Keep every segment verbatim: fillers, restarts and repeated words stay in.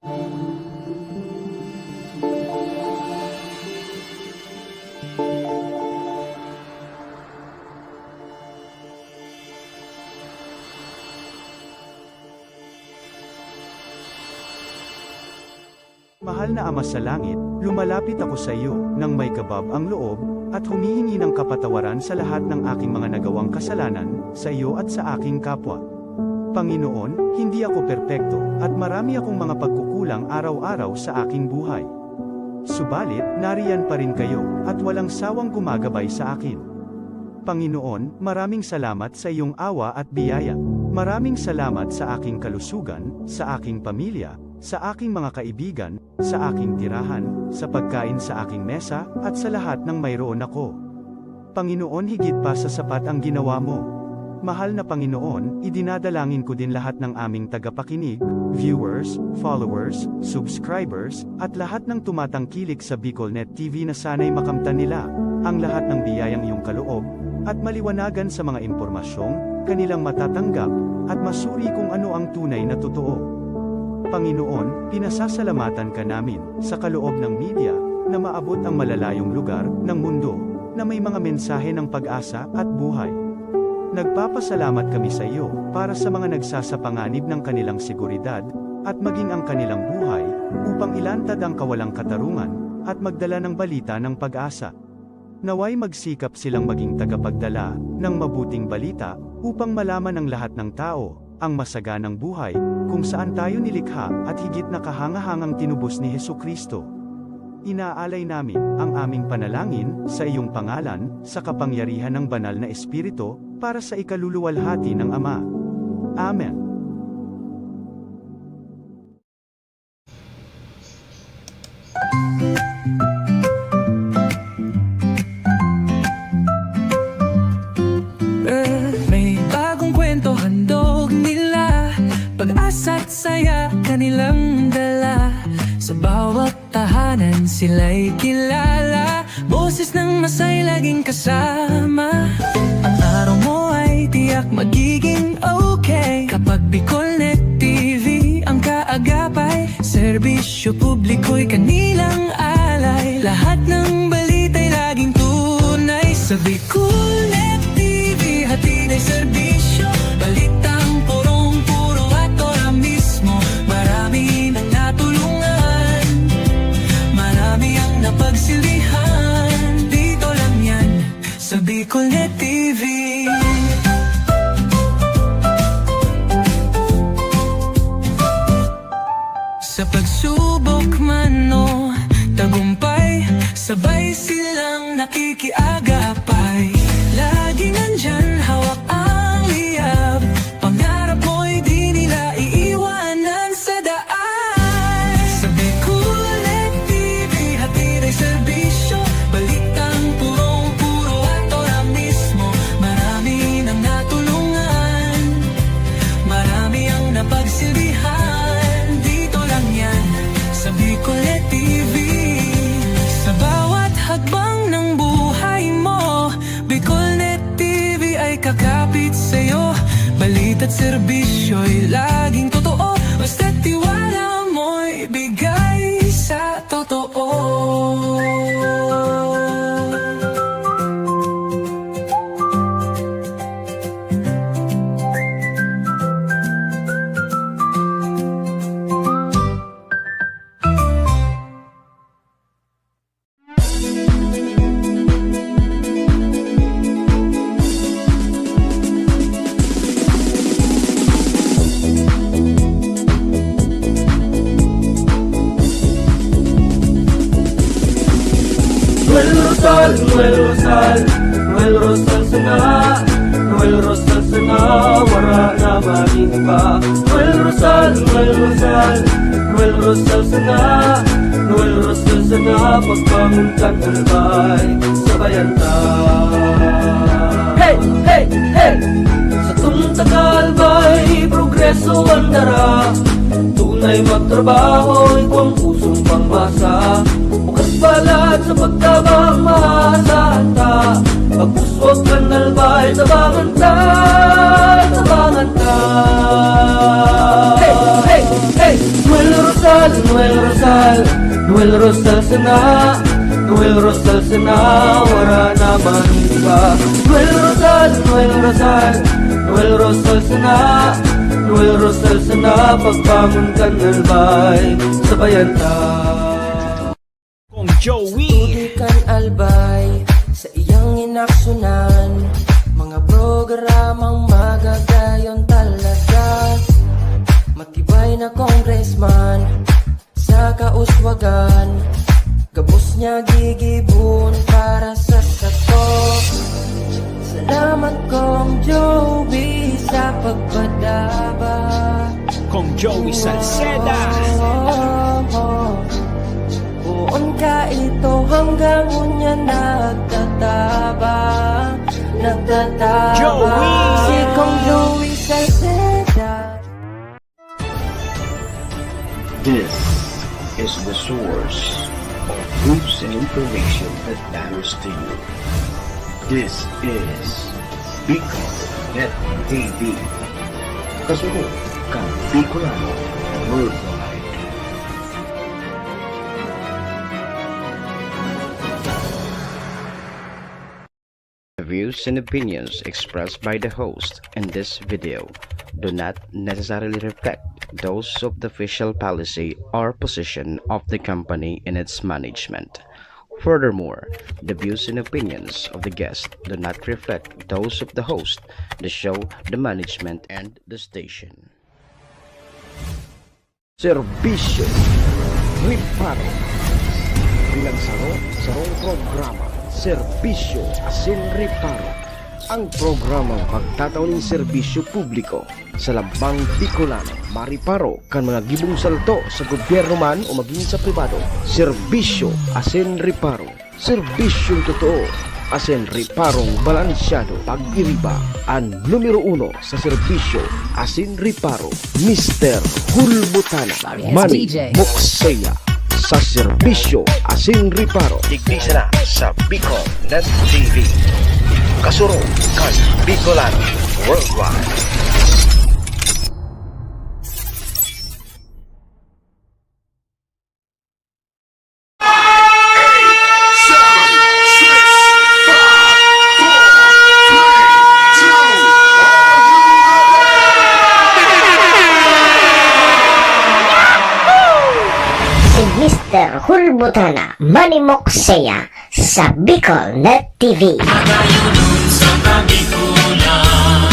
Mahal na Ama sa Langit, lumalapit ako sa iyo nang may kabab ang loob, at humihingi ng kapatawaran sa lahat ng aking mga nagawang kasalanan, sa iyo at sa aking kapwa. Panginoon, hindi ako perpekto, at marami akong mga pagkukulang araw-araw sa aking buhay. Subalit, nariyan pa rin kayo, at walang sawang gumagabay sa akin. Panginoon, maraming salamat sa iyong awa at biyaya. Maraming salamat sa aking kalusugan, sa aking pamilya, sa aking mga kaibigan, sa aking tirahan, sa pagkain sa aking mesa, at sa lahat ng mayroon ako. Panginoon, higit pa sa sapat ang ginawa mo. Mahal na Panginoon, idinadalangin ko din lahat ng aming tagapakinig, viewers, followers, subscribers, at lahat ng tumatangkilik sa BicolNet T V na sana'y makamtan nila ang lahat ng biyayang iyong kaloob at maliwanagan sa mga impormasyong kanilang matatanggap at masuri kung ano ang tunay na totoo. Panginoon, pinasasalamatan ka namin sa kaloob ng media na maabot ang malalayong lugar ng mundo na may mga mensahe ng pag-asa at buhay. Nagpapasalamat kami sa iyo para sa mga nagsasapanganib ng kanilang seguridad at maging ang kanilang buhay upang ilantad ang kawalang katarungan at magdala ng balita ng pag-asa. Naway magsikap silang maging tagapagdala ng mabuting balita upang malaman ng lahat ng tao ang masaganang buhay kung saan tayo nilikha at higit na kahangahangang tinubos ni Jesu-Cristo. Inaalay namin ang aming panalangin sa iyong pangalan, sa kapangyarihan ng Banal na Espiritu, para sa ikaluluwalhati ng Ama. Amen. Eh, may bagong kwento handog nila, pag-asa't saya kanilang dala. Sa bawat tahanan sila'y kilala, boses ng masay laging kasama. Ang araw mo ay tiyak magiging okay kapag BicolNet T V ang kaagapay. Serbisyo publiko'y kanilang alay, lahat ng balita'y laging tunay. Sa BicolNet T V, hatid ay serbisyo, balitang purong-puro at ora mismo. Marami nang natulungan, marami ang napagsilbihan. Dito lang yan sa BicolNet T V. Sa pagsubok man o tagumpay, sabay silang nakikiagapay. Laging nandyan, hawak ang liyab. Pangarap mo'y di nila iiwanan sa daan. Sa BicolNet T V, hatid ay serbisyo, balitang purong-puro at ora mismo. Marami nang natulungan, marami ang napagsilbihan. Dito lang yan sa BicolNet T V. Sa bawat hakbang ng buhay mo, BicolNet T V ay kakapit sa'yo. Balita't serbisyo'y laging totoo, basta't tiwala mo'y bigay sa totoo. Noel Rosal, Noel Rosal, Noel Rosal sana, Noel Rosal sana, wara na magin pa. Noel Rosal, Noel Rosal, Noel Rosal sana, Noel Rosal sana, pagbangon kan albay, sabayan ta. Hey, hey, hey! Satong taga-albay, progreso ang dara. Tunay magtrabaho, ikaw ang pusong pangmasa. Bukas balat sa pagtabang, maasahan ta. Pagpuswag kan albay, tabangan ta, tabangan ta. Hey, hey, hey! Noel Rosal, Noel Rosal, Noel Rosal sana, Noel Rosal sana, wala naman iba. Noel Rosal, Noel Rosal, Noel Rosal sana, Noel Rosal sana, pagbangon kan Albay, sabayan ta. Kong Joey. Tutudoy kan Albay sa iyang inaksunan, mga programang magagayon talaga. Matibay na congressman sa kauswagan, gabos niya gigibon para sa sato. Salamat, Kong Joey, sa pagpadaba. Kong Joey Salceda. Poon ka ito hanggang ngunyan nagtatabang, nagtatabang. Joey! Si Kong Joey Salceda. This is the source of news and information that matters to you. This is Bicol Net T V. Kasunod kan Bicolano Worldwide. The views and opinions expressed by the host in this video do not necessarily reflect those of the official policy or position of the company and its management. Furthermore, the views and opinions of the guest do not reflect those of the host, the show, the management, and the station. Serbisyo Reparo. Bilang saro, sarong programa, Serbisyo asin Reparo. Ang programang magtatao nin serbisyo publiko sa lambang Bicolano, mareparo kan mga gibong salto sa gobyerno man o magin sa pribado. Serbisyo asin Reparo. Serbisyong totoo asin reparong balansyado. Pag-iriba an numero uno sa serbisyo asin reparo, Mister Hulbutana, Manny Mokseya, sa serbisyo asin reparo. Digdi sana sa Bicol Net T V. Kasurog kan Bicolano Worldwide. Si Mister Hulbutana, Manny Mokseya, sa Bicol Net T V. Madayunon sa Kabikulan,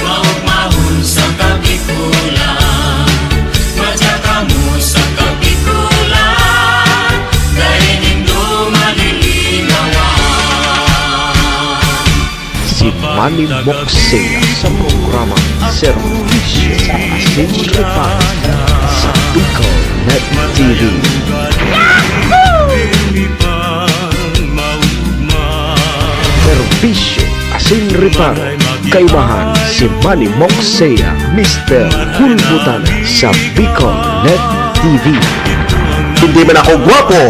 maugmahon sa Kabikulan, madya kamo sa Kabikulan, dai nindo malilinawan. Si Manny Mokseya sa programang Serbisyo asin Reparo sa Bicol Net T V. Serbisyo asin Reparo, kaibahan si Manny Mokseya, Mister Hulbutana sa Bicol Net T V. Hindi man ako gwapo.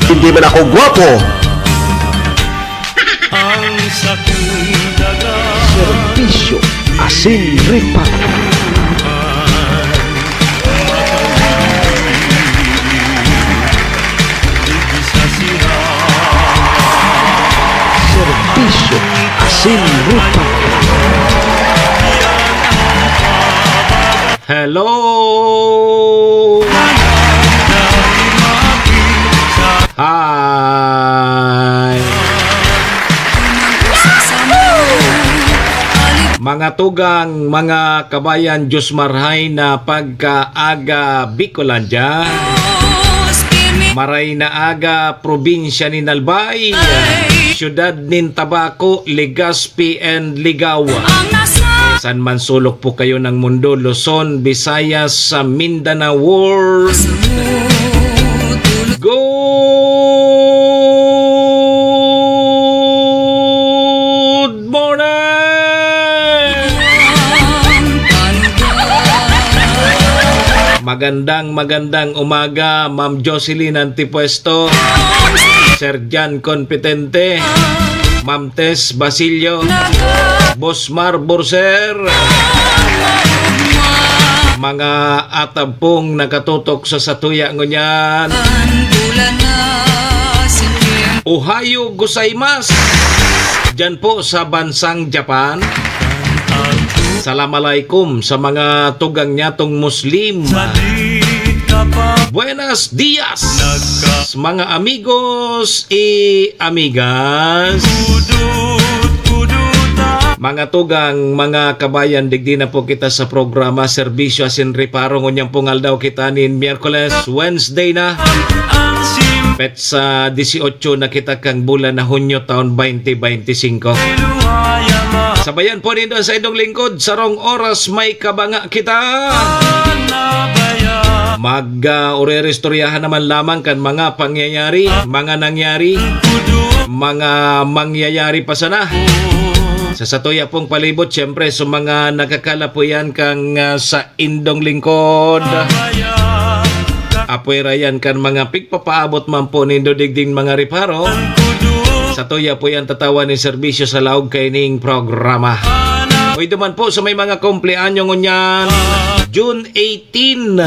Hindi man ako gwapo. Ang sakong daga. Serbisyo asin reparo. Serbisyo asin reparo. Hello! Hi! Mga tugang, mga kabayan, Diyos marhay na pagkaaga, Bicolandia. Maray na aga, probinsya nin Albay, siyudad nin Tabaco, Legazpi and Ligao. San man sulok po kayo ng mundo, Luzon, Visayas, sa Mindanao World. Good morning! Magandang, magandang umaga, Ma'am Jocelyn Antipuesto, Sir Jan Confidente, Ma'am Tess Basilio, Boss Mar Borser, Mga atab pong nakatutok sa satuya ngunyan. Ohayou gozaimasu. Diyan po sa bansang Japan. Salam alaikum sa mga tugang nyatong Muslim. Buenos dias, mga amigos y amigas. Mga tugang, mga kabayan, digdi na po kita sa programa Serbisyo Asin Reparo. Ngunyan pong aldaw kita nin Miyerkules, Wednesday na. Petsa dieciocho na kita kang bulan na Hunyo taon twenty twenty-five. Sabayan po nindo sa idong lingkod, sarong oras may kabanga kita. Mag, ah, ureristoryahan naman lamang kan mga pangyayari, mga nangyari, mga mangyayari pa sana. Sa satuya pong palibot, siyempre, sa mga nakakalapuyan kang, ah, sa indong lingkod. Apwera yan kan mga pigpapaabot man po nindo digding mga reparo. Satuya po yan tatawan ni serbisyo sa laog kaining programa. Oy, duman po sa may mga kumpleanyo ngunyan, June eighteen.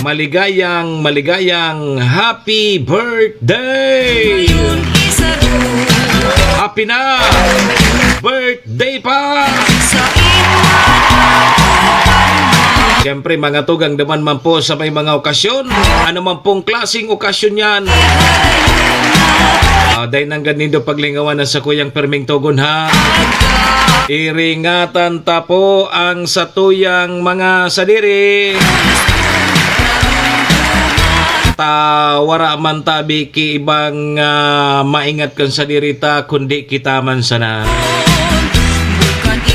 Maligayang, maligayang happy birthday! Happy na! Birthday pa! Siyempre, mga tugang, duman man po sa may mga okasyon. Ano man pong klaseng okasyon yan. Ah, dahil nanggad nindo paglingawan ang sakuyang perming tugon, ha? Iringatan ta po ang satuyang mga sadiri. Ta wara man tabi ki ibang, ah, maingat kan sadiri ta, kundi kita man sana.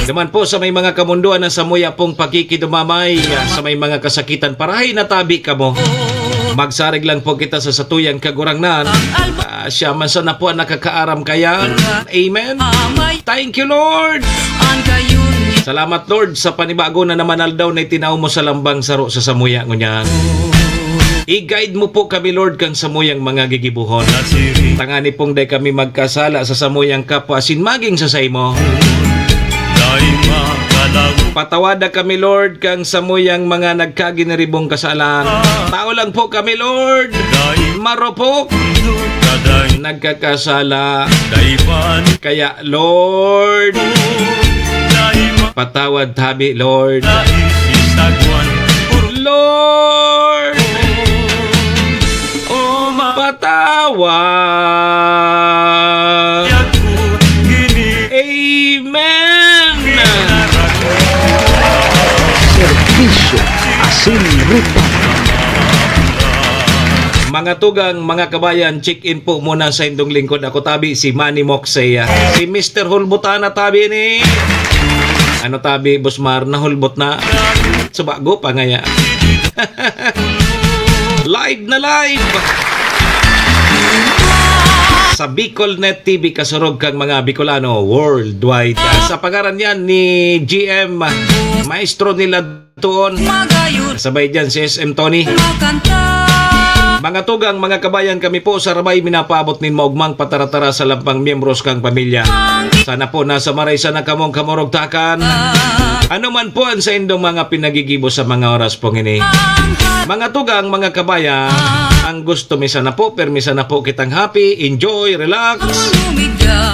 Naman po sa may mga kamundoan na samuya pong pakikidumamay, ah, sa may mga kasakitan, parahay na tabi kamo. Magsarig lang po kita sa satuyang Kagurangnan. Ah, siya man sana po ang nakakaaram kaya. Amen. Thank you, Lord. Salamat, Lord, sa panibago na naman aldaw na itinao mo sa lambang saro sa samuya ngunyan. I-guide mo po kami, Lord, kan samuyang mga gigibohon. Tangani pong dai kami magkasala sa samuyang kapwa asin magin sa saimo. Patawada kami, Lord, kan samuyang mga nagkaginiribong kasalan. Tao lang po kami, Lord. Marupok. Nagkakasala. Kaya, Lord, patawad tabi, Lord. Lord, patawad. Amen. Serbisyo Asin Reparo. Mga tugang, mga kabayan, check-in po muna sa indong lingkod. Ako tabi, si Manny Moxey, ah. Si Mister Hulbutana tabi ni. Ano tabi, Boss Mar, nahulbot na? Subago pa ngaya. Live na live! Sa Bicol Net T V, kasurog kang mga Bicolano worldwide. Ah, sa pangaran yan ni G M, maestro nila Tuon. Sabay dyan si S M Tony. Mga tugang, mga kabayan, kami po sa Rabay minapaabot nin maugmang pataratara sa lampang miyembros kang pamilya. Sana po nasa maray sana kamong kamurugtakan. Ano man po ang saindong mga pinagigibo sa mga oras pong ini. Mga tugang, mga kabayan, ang gusto mi sana po, permi sana po kitang happy, enjoy, relax.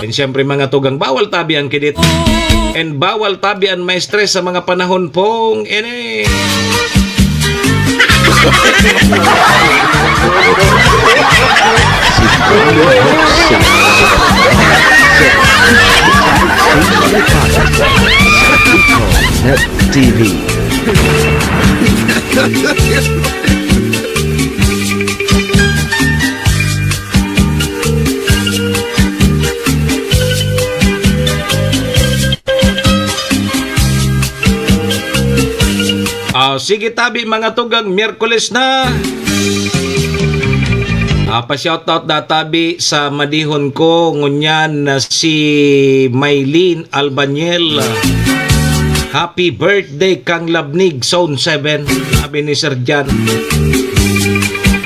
And syempre, mga tugang, bawal tabi ang kidit. And bawal tabi ang ma-stress sa mga panahon pong ini. Si Tony Jose. Sa Bicol Net T V. Ah, sige tabi, mga tugang, Miyerkules na. Ah, pa-shoutout da tabi sa madihon ko ngunyan na si Maylene Albaniel. Happy birthday, Kang Labnig, Zone seven, sabi ni Sir Jan.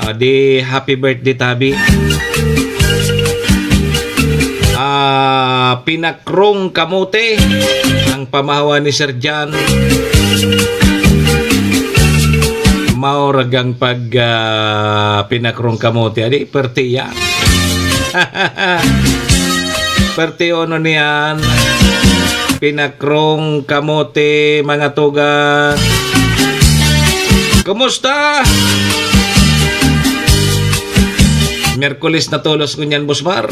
Ah, di happy birthday tabi. Ah, pinakrong kamote ang pamahawa ni Sir Jan. Aw, ragang pag, ah, pinakrong kamote, adi, perte iyan. Perte ono niyan, pinakrong kamote, mga tugang. Kumusta? Miyerkules na tolos ngunyan, Boss Mar.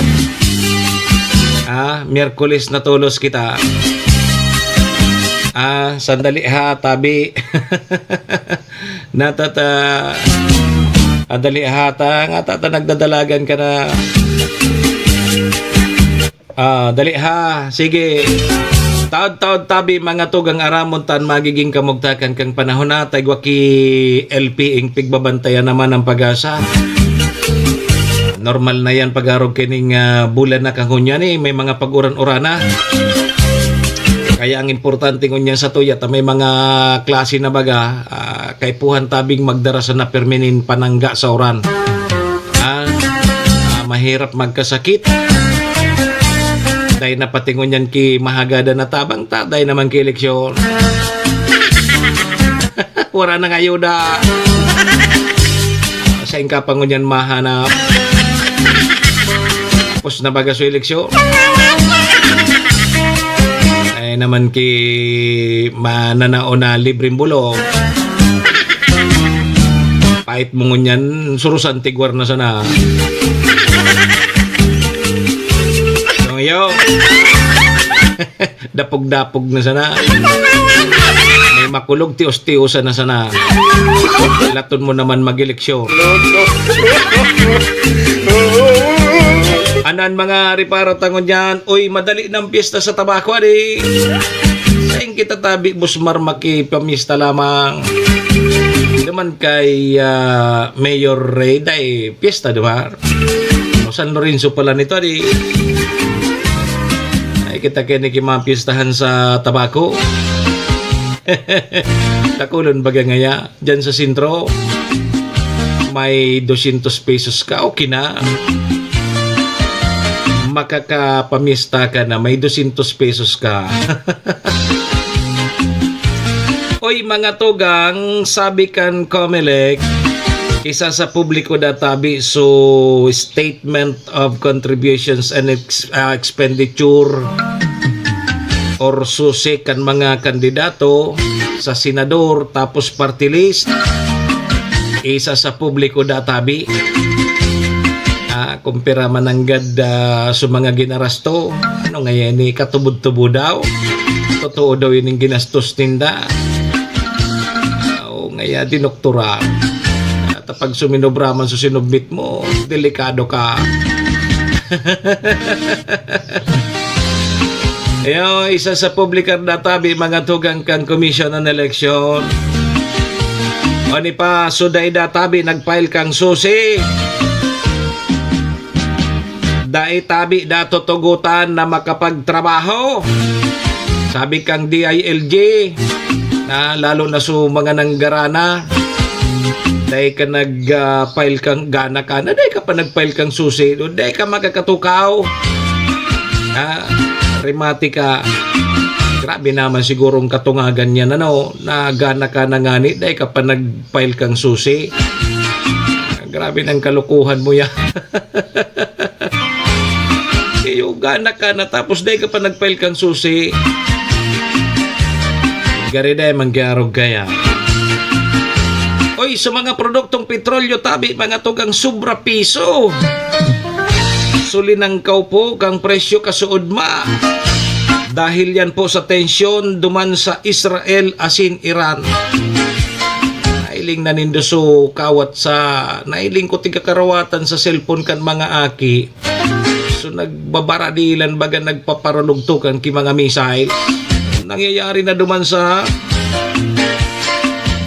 Ah, Miyerkules na tolos kita. Ah, sandali ha, tabi. Natata-, ah, dali ha, ta, nga ta, ta, nagdadalagan ka na. Ah, dali ha, sige. Taod-taod tabi, mga tugang, aramon ta an magiging kamugtakan kan panahon na, ta igwa ki L P ing pigbabantayan naman ang pag-asa. Normal na yan pag-arog kining, ah, bulan na kangunyan eh, may mga pag-uran-uran na. Kaya ang importante ngunyan sa tuya, ta may mga klase na baga, ah, kaipuhan tabing magdara sana pirmi nin panangga sa uran. Ah, ah, mahirap magkasakit. Dai na pati ngunyan ki mahagada na tabang ta, dai naman ki eleksyon. Wala nang ayuda. Sain ka pa ngunyan mahanap? Tapos na baga sa eleksyon. Ay naman ki mananao na libreng bulong. Pait mo ngunyan, surusan tigwar na sana. Yo, yo. Dapog-dapog na sana. May makulog, tios-tiosan na sana. Laton mo naman mag-eleksyon. Anan mga reparo tangon dyan, uy, madali ng piyesta sa tabako, adi. Sain kita tabi, Busmar, makipamista lamang. Naman kay, ah, Mayor Rey, dai piyesta, di ba? O, San Lorenzo pala nito, di. Ay, kita kaya ni kimapistahan sa tabako. Takulon baga ngaya, dyan sa sentro, may dosyentos pesos ka, okay na. Makakapamista ka na, may dosyentos pesos ka. Oy, mga tugang, sabi kan Comelec, isa sa publiko databi so Statement of Contributions and Ex-, ah, Expenditure or susi kan mga kandidato sa senador tapos party list, isa sa publiko databi. Ah, kung pira mananggad, ah, sa mga ginarasto, ano nga yan, eh, katubo-tubo daw? Totoo daw yun yung ginastos ninda? Oo, ngaya dinoktoran. At pag suminobra man sa sinubmit mo, delikado ka. Iyo, isa sa publikar na tabi, mga tugang kan Commission on Election. O ni pa, so dai da tabi, nag-file kang susi. Dai tabi da tutugotan na makapagtrabaho. Sabi kang D I L G, na lalo na so mga nanggarana, dai ka nag, ah, file kang gana ka na, dai ka pa nag-file kang susi, dai ka makakatukaw. Ah, remate ka. Grabe naman siguro ang katungagan niyan, ano, na gana ka na ngani, dai ka pa nag-file kang susi. Grabe ng kalokohan mo yan. Iyo, gana ka na tapos dai ka pa nag-file kang susi. Gari dai mangyarog kaya. Oy, sa mga produktong petrolyo tabi, mga tugang sobra piso. Sulinangkaw po kang presyo kasuod ma. Dahil yan po sa tensyon duman sa Israel asin Iran. Nailing na nindo so kawat sa, nailing ko tigkakarawatan sa cellphone kan mga aki. So, nagbabaradilan baga nagpaparulugtukan ki mga missile. Nangyayari na duman sa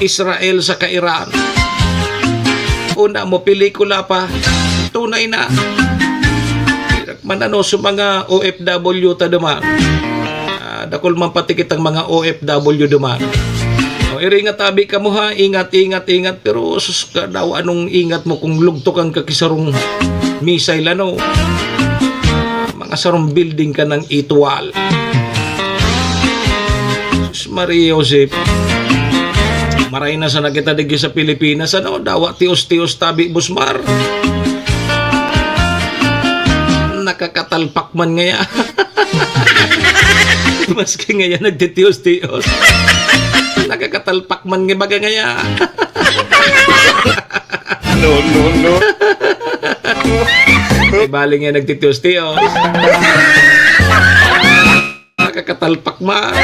Israel saka Iran. Una mo, pelikula pa. Tunay na. Manano sa mga O F W ta duman. Ah, dakul man pati kitang mga O F W duman. O, iri nga tabi kamo ha, ingat, ingat, ingat. Pero sus ka daw, anong ingat mo kung lugtukan ka ki sarong missile, ano? Mga sarong building ka ng itwal. Sus Maria Josep. Maray na sana kita digdi sa Pilipinas, ano? Dawa tios-tios tabi, Bosmar. Nakakatalpak man ngaya. Maski ngaya nagtitios-tios. Nakakatalpak man nga baga ngaya. No, no, no. Ay, bali nga nagtitios-tios. Nakakatalpak man.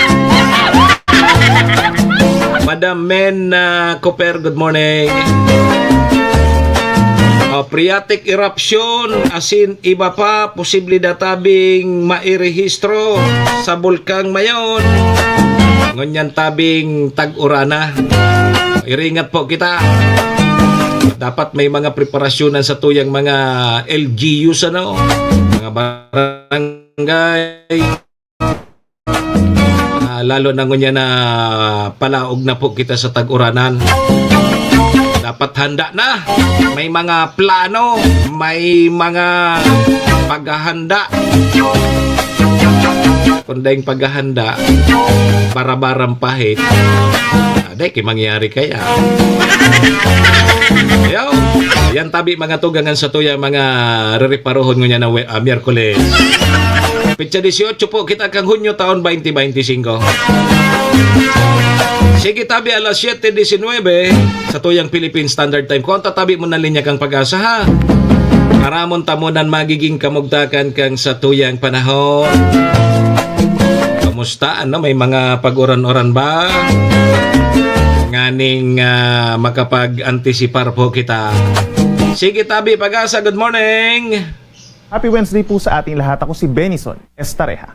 Madam Men, ah, Cooper, good morning. Ah, phreatic eruption, asin iba pa, posible databing mairehistro sa Bulkang Mayon. Ngunyan tabing tag-urana. Iringat po kita. Dapat may mga preparasyonan sa tuyang mga L G Us, ano? Mga barangay. Ah, lalo na ngunyan na palaog na po kita sa tag-uranan. Dapat handa na. May mga plano, may mga paghahanda. Kung dahil paghahanda, barabarang pahit. Ah, dahil kay mangyari kaya. Yo, yan tabi mga tugangan sa tuya, mga rereparohon ngunyan na we-, ah, Miyerkules. Petsa dieciocho po kita kang Hunyo taon twenty twenty-five. Sige tabi alas siyete diecinuebe sa tuyang Philippine Standard Time. Kung tatabi mo na linya kang Pag-asa, ha? Aramon ta mo nan magiging kamugtakan kang sa tuyang panahon. Kamusta? Ano, may mga pag-uran-uran ba? Nganing, ah, makapag-antisipar po kita. Sige tabi, Pag-asa, good morning. Happy Wednesday po sa ating lahat. Ako si Benison Estareja.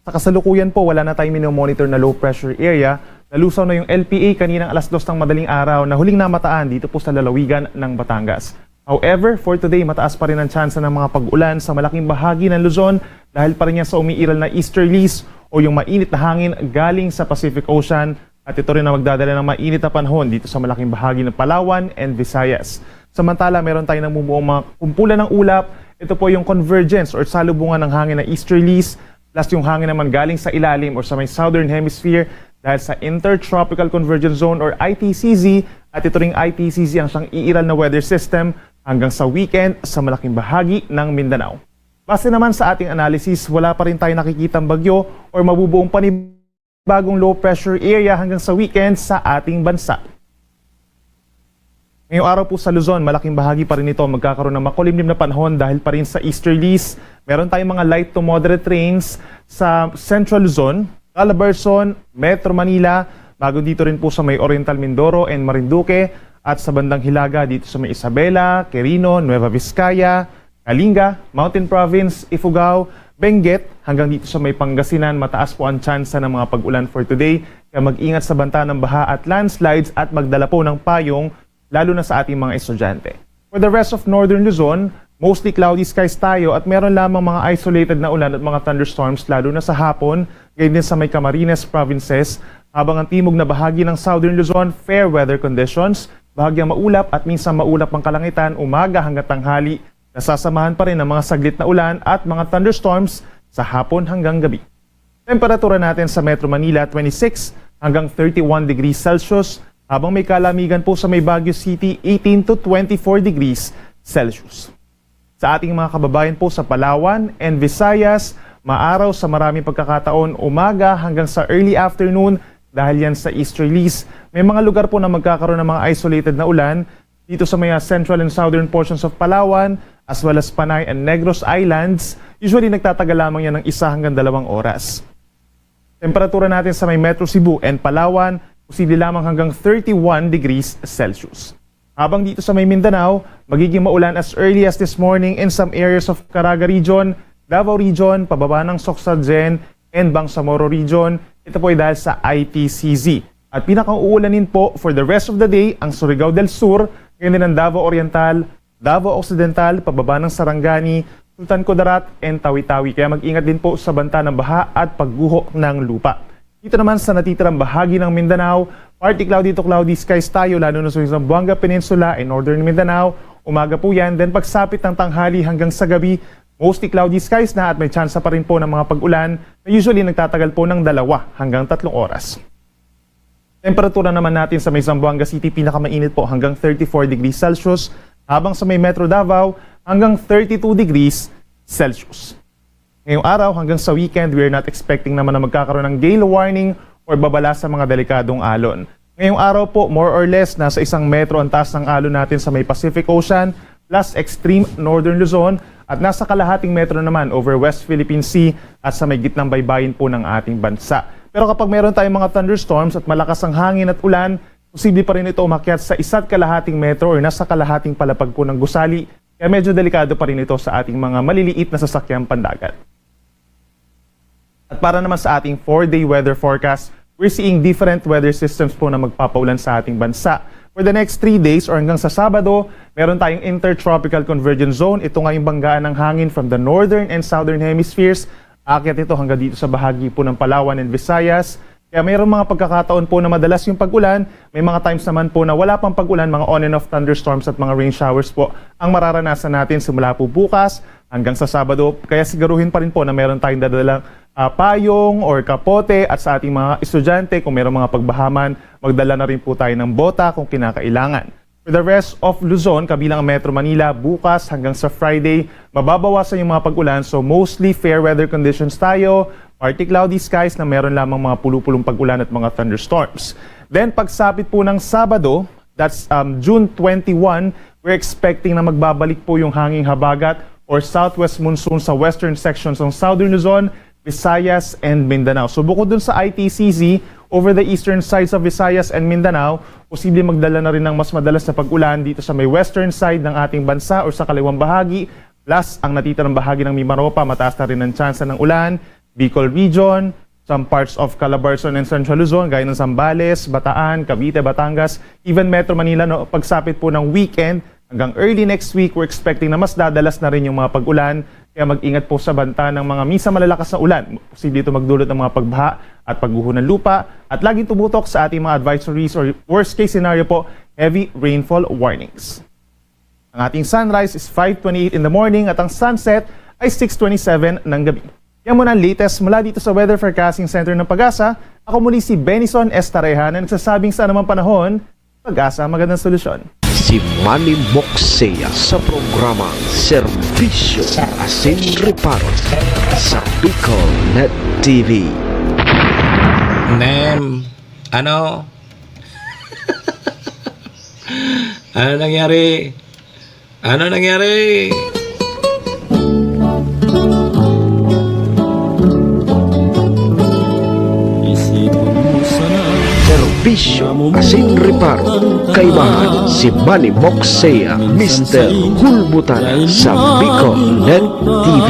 Sa kasalukuyan po, wala na tayong minomonitor na low pressure area. Nalusaw na yung L P A kaninang alas dos ng madaling araw na huling namataan dito po sa lalawigan ng Batangas. However, for today, mataas pa rin ang tsansa ng mga pag-ulan sa malaking bahagi ng Luzon dahil pa rin yan sa umiiral na easterlies o yung mainit na hangin galing sa Pacific Ocean. At ito rin ang magdadala ng mainit na panahon dito sa malaking bahagi ng Palawan and Visayas. Samantala, meron tayong namumuong mga kumpulan ng ulap. Ito po yung convergence or salubungan ng hangin na easterlies plus yung hangin naman galing sa ilalim or sa may southern hemisphere dahil sa Intertropical Convergence Zone or I T C Z, at ito ring I T C Z ang siyang iiral na weather system hanggang sa weekend sa malaking bahagi ng Mindanao. Base naman sa ating analysis, wala pa rin tayo nakikitang bagyo or mabubuong panibagong low pressure area hanggang sa weekend sa ating bansa. Ngayong araw po sa Luzon, malaking bahagi pa rin ito magkakaroon ng makulimlim na panahon dahil pa rin sa easterlies. Meron tayong mga light to moderate rains sa Central Luzon, Calabarzon, Metro Manila, bago dito rin po sa may Oriental Mindoro and Marinduque at sa bandang Hilaga dito sa may Isabela, Quirino, Nueva Vizcaya, Kalinga, Mountain Province, Ifugao, Benguet, hanggang dito sa may Pangasinan, mataas po ang tsansa ng mga pag-ulan for today. Kaya mag-ingat sa banta ng baha at landslides at magdala po ng payong, lalo na sa ating mga estudyante. For the rest of Northern Luzon, mostly cloudy skies tayo at meron lamang mga isolated na ulan at mga thunderstorms, lalo na sa hapon, ganyan din sa may Camarines provinces, habang ang timog na bahagi ng Southern Luzon, fair weather conditions, bahagyang maulap at minsan maulap ang kalangitan umaga hanggang tanghali, nasasamahan pa rin ng mga saglit na ulan at mga thunderstorms sa hapon hanggang gabi. Temperatura natin sa Metro Manila, twenty-six hanggang thirty-one degrees Celsius, habang may kalamigan po sa may Baguio City, eighteen to twenty-four degrees Celsius. Sa ating mga kababayan po sa Palawan and Visayas, maaraw sa maraming pagkakataon umaga hanggang sa early afternoon dahil yan sa easterlies. May mga lugar po na magkakaroon ng mga isolated na ulan dito sa mga central and southern portions of Palawan, as well as Panay and Negros Islands. Usually nagtatagal lamang yan ng isa hanggang dalawang oras. Temperatura natin sa may Metro Cebu and Palawan, posible lamang hanggang thirty-one degrees Celsius. Habang dito sa may Mindanao, magiging maulan as early as this morning in some areas of Caraga Region, Davao Region, pababa ng Socsa-Jen, and Bangsamoro Region. Ito po ay dahil sa I T C Z. At pinakauulanin po for the rest of the day ang Surigao del Sur, ganyan din ang Davao Oriental, Davao Occidental, pababa ng Sarangani, Sultan Kudarat, and Tawi-Tawi. Kaya mag-ingat din po sa banta ng baha at pagguho ng lupa. Dito naman sa natitirang bahagi ng Mindanao, partly cloudy to cloudy skies tayo, lalo na sa Zamboanga Peninsula and Northern Mindanao. Umaga po yan, then pagsapit ng tanghali hanggang sa gabi, mostly cloudy skies na at may tsansa pa rin po ng mga pag-ulan na usually nagtatagal po ng dalawa hanggang tatlong oras. Temperatura naman natin sa may Zamboanga City, pinakamainit po, hanggang thirty-four degrees Celsius, habang sa may Metro Davao, hanggang thirty-two degrees Celsius. Ngayong araw hanggang sa weekend, we are not expecting naman na magkakaroon ng gale warning or babala sa mga delikadong alon. Ngayong araw po, more or less, nasa isang metro ang taas ng alon natin sa may Pacific Ocean, plus extreme northern Luzon, at nasa kalahating metro naman over West Philippine Sea at sa may gitnang baybayin po ng ating bansa. Pero kapag meron tayong mga thunderstorms at malakas ang hangin at ulan, posible pa rin ito umakyat sa isa't kalahating metro or nasa kalahating palapag po ng gusali, kaya medyo delikado pa rin ito sa ating mga maliliit na sasakyang pandagat. At para naman sa ating four-day weather forecast, we're seeing different weather systems po na magpapaulan sa ating bansa. For the next three days or hanggang sa Sabado, meron tayong intertropical convergence zone. Ito nga yung banggaan ng hangin from the northern and southern hemispheres. Aakyat ito hanggang dito sa bahagi po ng Palawan and Visayas. Kaya mayroong mga pagkakataon po na madalas yung pag-ulan, may mga times naman po na wala pang pag-ulan, mga on and off thunderstorms at mga rain showers po ang mararanasan natin simula po bukas hanggang sa Sabado. Kaya siguruhin pa rin po na meron tayong dadalang, ah, payong or kapote, at sa ating mga estudyante, kung mayroong mga pagbaha man, magdala na rin po tayo ng bota kung kinakailangan. For the rest of Luzon, kabilang ang Metro Manila, bukas hanggang sa Friday, mababawasan yung mga pag-ulan, so mostly fair weather conditions tayo, partly cloudy skies na meron lamang mga pulupulong pag-ulan at mga thunderstorms. Then, pagsapit po ng Sabado, that's, um, June twenty-one, we're expecting na magbabalik po yung hanging habagat or southwest monsoon sa western sections ng Southern Luzon, Visayas, and Mindanao. So, bukod dun sa I T C Z, over the eastern sides of Visayas and Mindanao, posible magdala na rin ng mas madalas na pag-ulan dito sa may western side ng ating bansa or sa kaliwang bahagi. Plus, ang natitirang bahagi ng Mimaropa, mataas na rin ang tsansa ng ulan. Bicol Region, some parts of Calabarzon and Central Luzon, gaya ng Zambales, Bataan, Cavite, Batangas, even Metro Manila, no, pagsapit po ng weekend, hanggang early next week, we're expecting na mas dadalas na rin yung mga pag-ulan. Kaya mag-ingat po sa banta ng mga minsan malalakas na ulan. Posible ito magdulot ng mga pagbaha at pagguho ng lupa. At laging tumutok sa ating mga advisories or worst case scenario po, heavy rainfall warnings. Ang ating sunrise is five twenty-eight in the morning at ang sunset ay six twenty-seven ng gabi. Yan muna ang latest mula dito sa Weather Forecasting Center ng PAGASA. Ako muli si Benison Estareja na nagsasabing sa anumang panahon, PAGASA, magandang solusyon. Si Manny Moxea sa programang Serbisyo Asin Reparo sa Bicol Net T V. Nem, ano? Ano nangyari? Ano nangyari? Serbisyo asin reparo, kaibahan si Manny Moxea, Mister Hulbutan sa Bicol Net T V.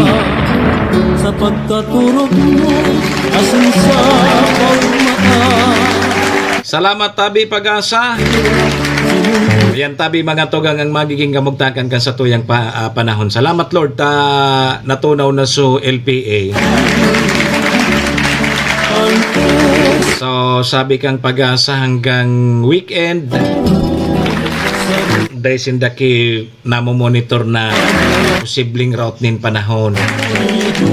Sa pagkaturog mo, asin sa pagmata. Salamat, tabi, PAGASA. Ayan, tabi, mga tugang, ang magiging kamugtakan kan satuyang pa, ah, panahon. Salamat, Lord, ta natunaw na su L P A. So, sabi kang PAGASA, hanggang weekend, dai sinda ki namomonitor na posibleng route nin panahon.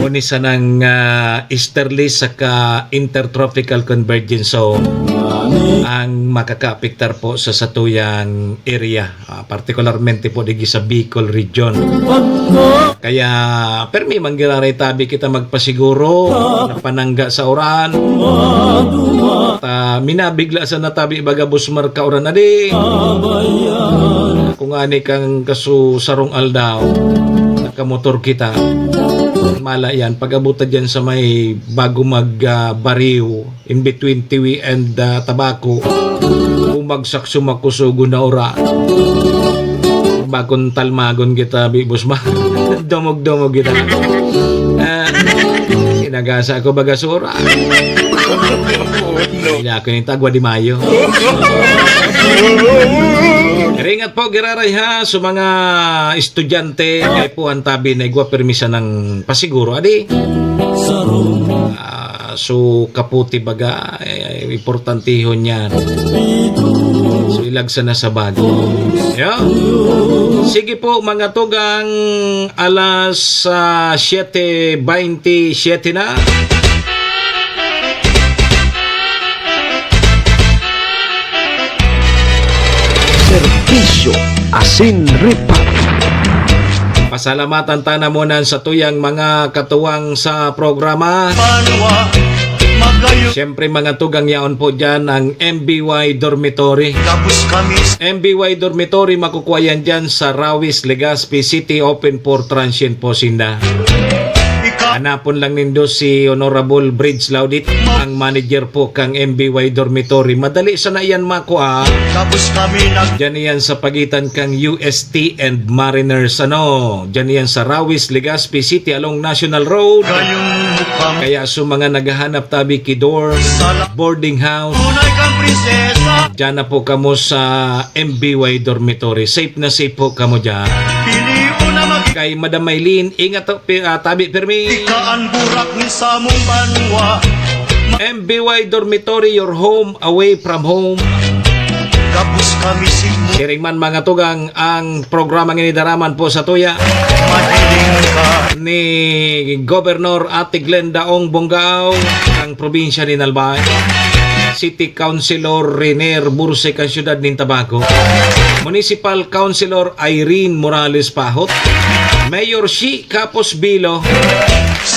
Uni sanang, ah, easterly saka intertropical convergence zone ang makakaapektar po sa satuyang area, ah, partikularmente po digi sa Bicol Region. Kaya, permi man giraray tabi kita magpasiguro na panangga sa uran. Ta, minabigla sa natabi baga busmar ka uran adi. Kung ani kang kaso sarong aldaw, nakamotor kita. Mala yan, pag-abot ta dyan sa may bago mag, ah, bariw, in between Tiwi and, ah, Tabaco, bumagsak sumakusugo na ura. Bakong talmagon kita, bibos ba? Domog-domog kita. Ah, inagasa ako bagasura. Hindi ako yung tagwa di Mayo. Ringat po, giraray ha, sa mga estudyante, ay po ang tabi na igwa permisa ng pasiguro. Adi, ah, so kaputi baga, eh, importantihon yan. So, ilag sana sa bag. Yeah. Sige po, mga tugang, alas, ah, siyete baynte siyete na. Bisyo asin ripat. Pasalamatan ta na muna sa tuyang mga katuwang sa programa. Banwa, magayon. Siyempre, mga tugang, yaon po dyan ang M B Y Dormitory. Gabos kami. M B Y Dormitory, makukuha yan dyan sa Rawis, Legazpi City, open for transient po sinda. Ika- Hanapon lang nindo si Honorable Bridge Laudit, ang manager po kang M B Y Dormitory. Madali sana yan makua. Tapos kami nag- Diyan yan sa pagitan kang U S T and Mariners, ano? Diyan yan sa Rawis, Legazpi City, along National Road. Gayong mukha mo. Kaya sa mga naghahanap tabi ki dorm, Sala- boarding house, tunay kang prinsesa. Diyan na po kamo sa M B Y Dormitory. Safe na safe po kamo diyan. Pili mo na mag- Kay Madam Maylene, ingat to, pi-, ah, tabi pirmi. Ika ang burak ni samong banwa. M B Y Dormitory, your home away from home. Gabos kami sigmo. Siring man, mga tugang, ang programa ngini daraman po sa tuya. Madiling ka. Ni Gobernador Ate Glenda Ong Bongao, ang probinsya ni Albay. City Councilor Renier Bursik, ang siyudad nin Tabaco. Municipal Councilor Irene Morales Pahot. Mayor Shi Capos Bilo.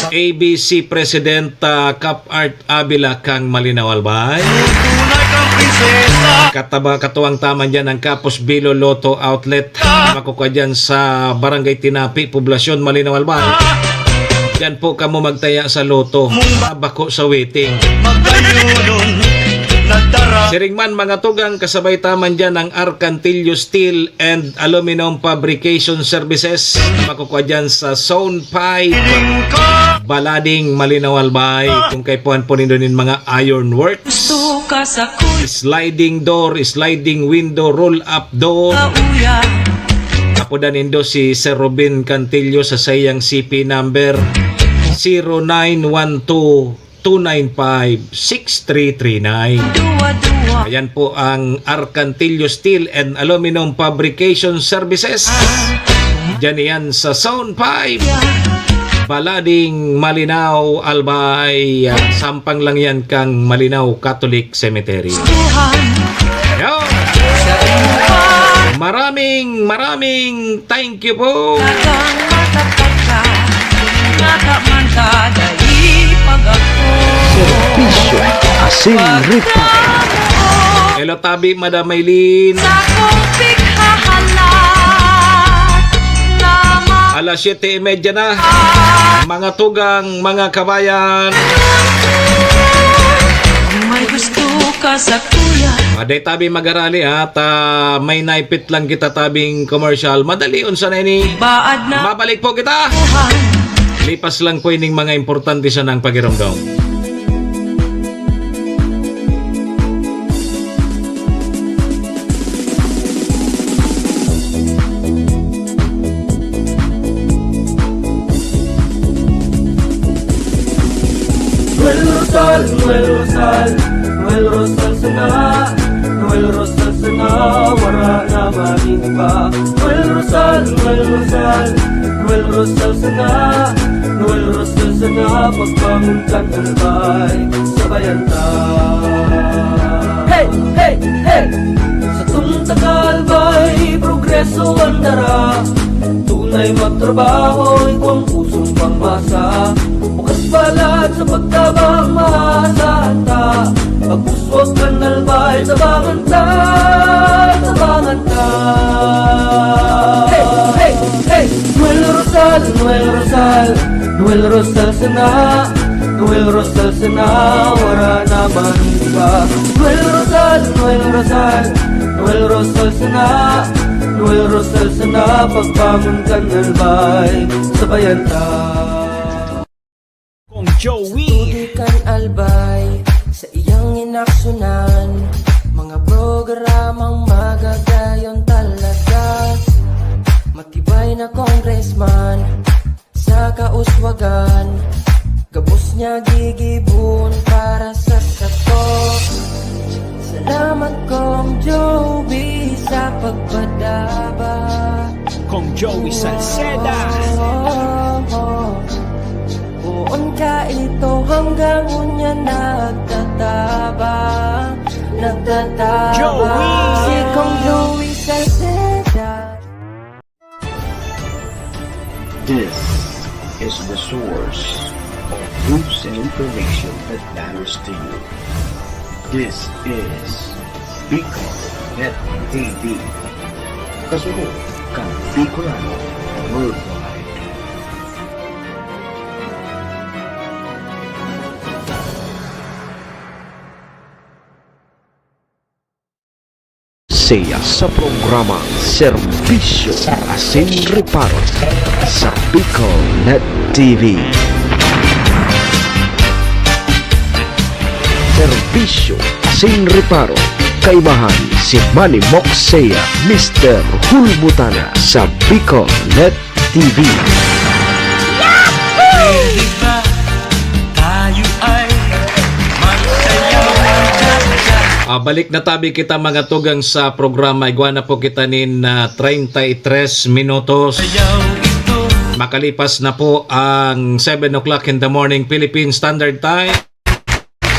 A B C President, ah, Cap Art Avila kang Malinao, Albay. Tunay kang prinsesa. Kataba, katuwang taman dyan ang Capos Bilo Lotto Outlet. Makukua dyan sa Barangay Tinapi, Poblacion, Malinao, Albay. Dyan po kamo magtaya sa lotto. Mabako sa waiting. Magkayunon, nagdara. Siring man, mga tugang, kasabay taman dyan ang Arcantillo Steel and Aluminum Fabrication Services. Makukua dyan sa Zone five, Balading, Malinao, Albay. Kung kaipuhan po nindo nin mga iron works, Gusto ka sa kuya. Sliding door, sliding window, roll up door. Kauya. Apodan nindo si Sir Robin Cantillo sa saiyang C P number zero nine one two two nine five six three three nine. Duwa-duwa. Ayan po ang Arcantillo Steel and Aluminum Fabrication Services. Diyan yan sa Zone five. Balading, Malinao, Albay. Sampang lang yan kang Malinao Catholic Cemetery. Tuhan. Yo! Sa iyo pa. Maraming, maraming thank you po. Talagang matapat ka, mata man ka, dali pag-ako. Serbisyo asin ripa. Hello, tabi, Madam Maylene. Sa kong pighahalat na ma- Alas siyete y media na. Mga tugang, mga kabayan. May gusto ka sa kuya. Aday tabi magarali, ha, ta may naipit lang kita tabing commercial. Madali, unsa na ini? Baad na. Mabalik po kita. Buhay. Lipas lang po ining mga importante sa nang pagiromdom. Noel Rosal, Noel Rosal, Noel Rosal sana, Noel Rosal sana, wara na man iba. Noel Rosal, Noel Rosal, Noel Rosal sana, Noel Rosal sana, pagbangon kan Albay, sabayan ta. Hey, hey, hey! Satong taga Albay, progreso an dara. Tunay magtrabaho, igwang pusong pangmasa. Bukas balat sa pagtabang, maasahan ta. Pag-uswag kan Albay, tabangan ta, tabangan ta. Hey, hey, hey! Noel Rosal, Noel Rosal, Noel Rosal sana, Noel Rosal sana, wara na man iba. Noel Rosal, Noel Rosal, Noel Rosal sana, Noel Rosal sana, pagbangon kan Albay, sabayan ta. Kong Joey. Sa tubig kan Albay, sa iyang inaksyonan, mga programang magagayon talaga. Matibay na congressman, sa kauswagan, gabos niya gigibon para sa sato. Salamat, Kong Joey, sa pagpadaba. Kong Joey Salceda. Poon ka ito hanggang unya nagtatabang, nagtatabang. Joey. Si Kong Joey This is the source of news and information that matters to you. This is Bicol Net T V. Kasunod kan Bicolano Worldwide. Saya sa programa Serbisyo asin Reparo sa Bicol Net T V. Serbisyo asin Reparo, kaibahan si Manny Moksea, Mister Hulbutana sa Bicol Net T V. Pwede ba tayo ay magsayaw cha-cha? Ah, balik na tabi kita, mga tugang, sa programa. Igwa na po kita nin, ah, treinta y tres minutos. Sayaw ito. Makalipas na po ang seven o'clock in the morning, Philippine Standard Time.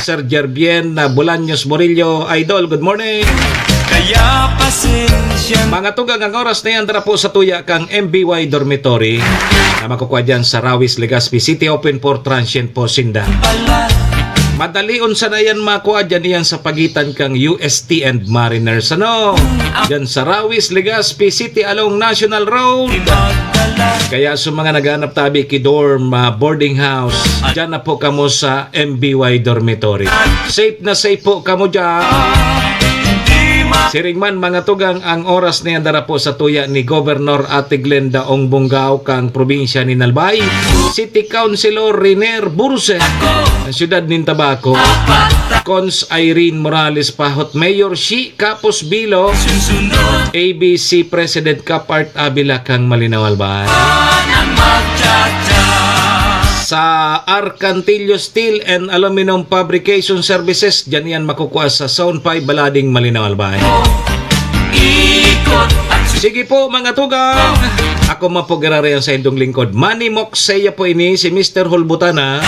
Sir Jervien, ah, Bolaños Murillo, Idol, good morning. Kaya pasensya. Mga tugang, ang oras na yan, dara po sa tuya kang M B Y Dormitory na makukuha dyan sa Rawis, Legazpi City, open for transient po sinda. Pala. Madalion sana yan makuha dyan, iyan sa pagitan kang U S T and Mariners. Ano? Dyan sa Rawis, Legazpi City along National Road. Kaya sa mga naghanap tabi ki dorm, ah, boarding house, dyan na po kamo sa M B Y Dormitory. Safe na safe po kamo dyan. Siring man, mga tugang, ang oras na yan, dara po sa tuya ni Governor Ate Glenda Ong Bongao kang probinsya nin Albay, City Councilor Riner Burse, ang siyudad nin Tabaco, Cons Irene Morales Pahot, Mayor Shi Capos Bilo, A B C President Kapart Avila kang Malinao, Albay. Sa Arcantillo Steel and Aluminum Fabrication Services, dyan yan makukuha sa Zone five, Balading, Malinao, Albay. Sige po, mga tugang. Ako man po giraray ang saindong lingkod, Manny Moksea po ini, si Mister Hulbutana.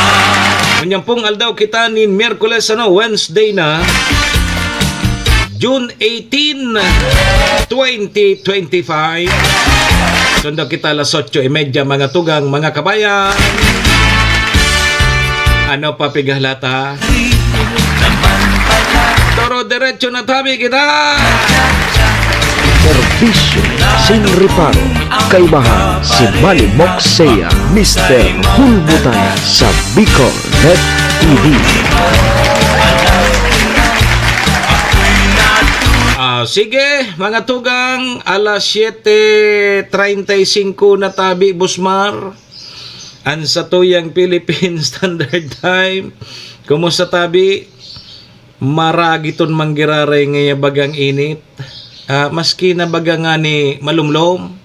Ngunyan pong aldaw kita nin Miyerkules, ano, Wednesday na, June eighteen, twenty twenty-five. Sundo kita alas otso y media, mga tugang, mga kabayan. Ano pa pigahlata? Doro-derecho na tabi kita. Serbisyo asin reparo, kaibahan si Manny Moksea, Mister Hulbutana sa Bicol Net T V. Ah, sige, mga tugang, alas siyete treinta y singko na tabi, Busmar. An satuyang Philippine Standard Time. Kumusta tabi? Maragiton man giraray ngaya bagang init. Ah, maski na baga ngani malumlom.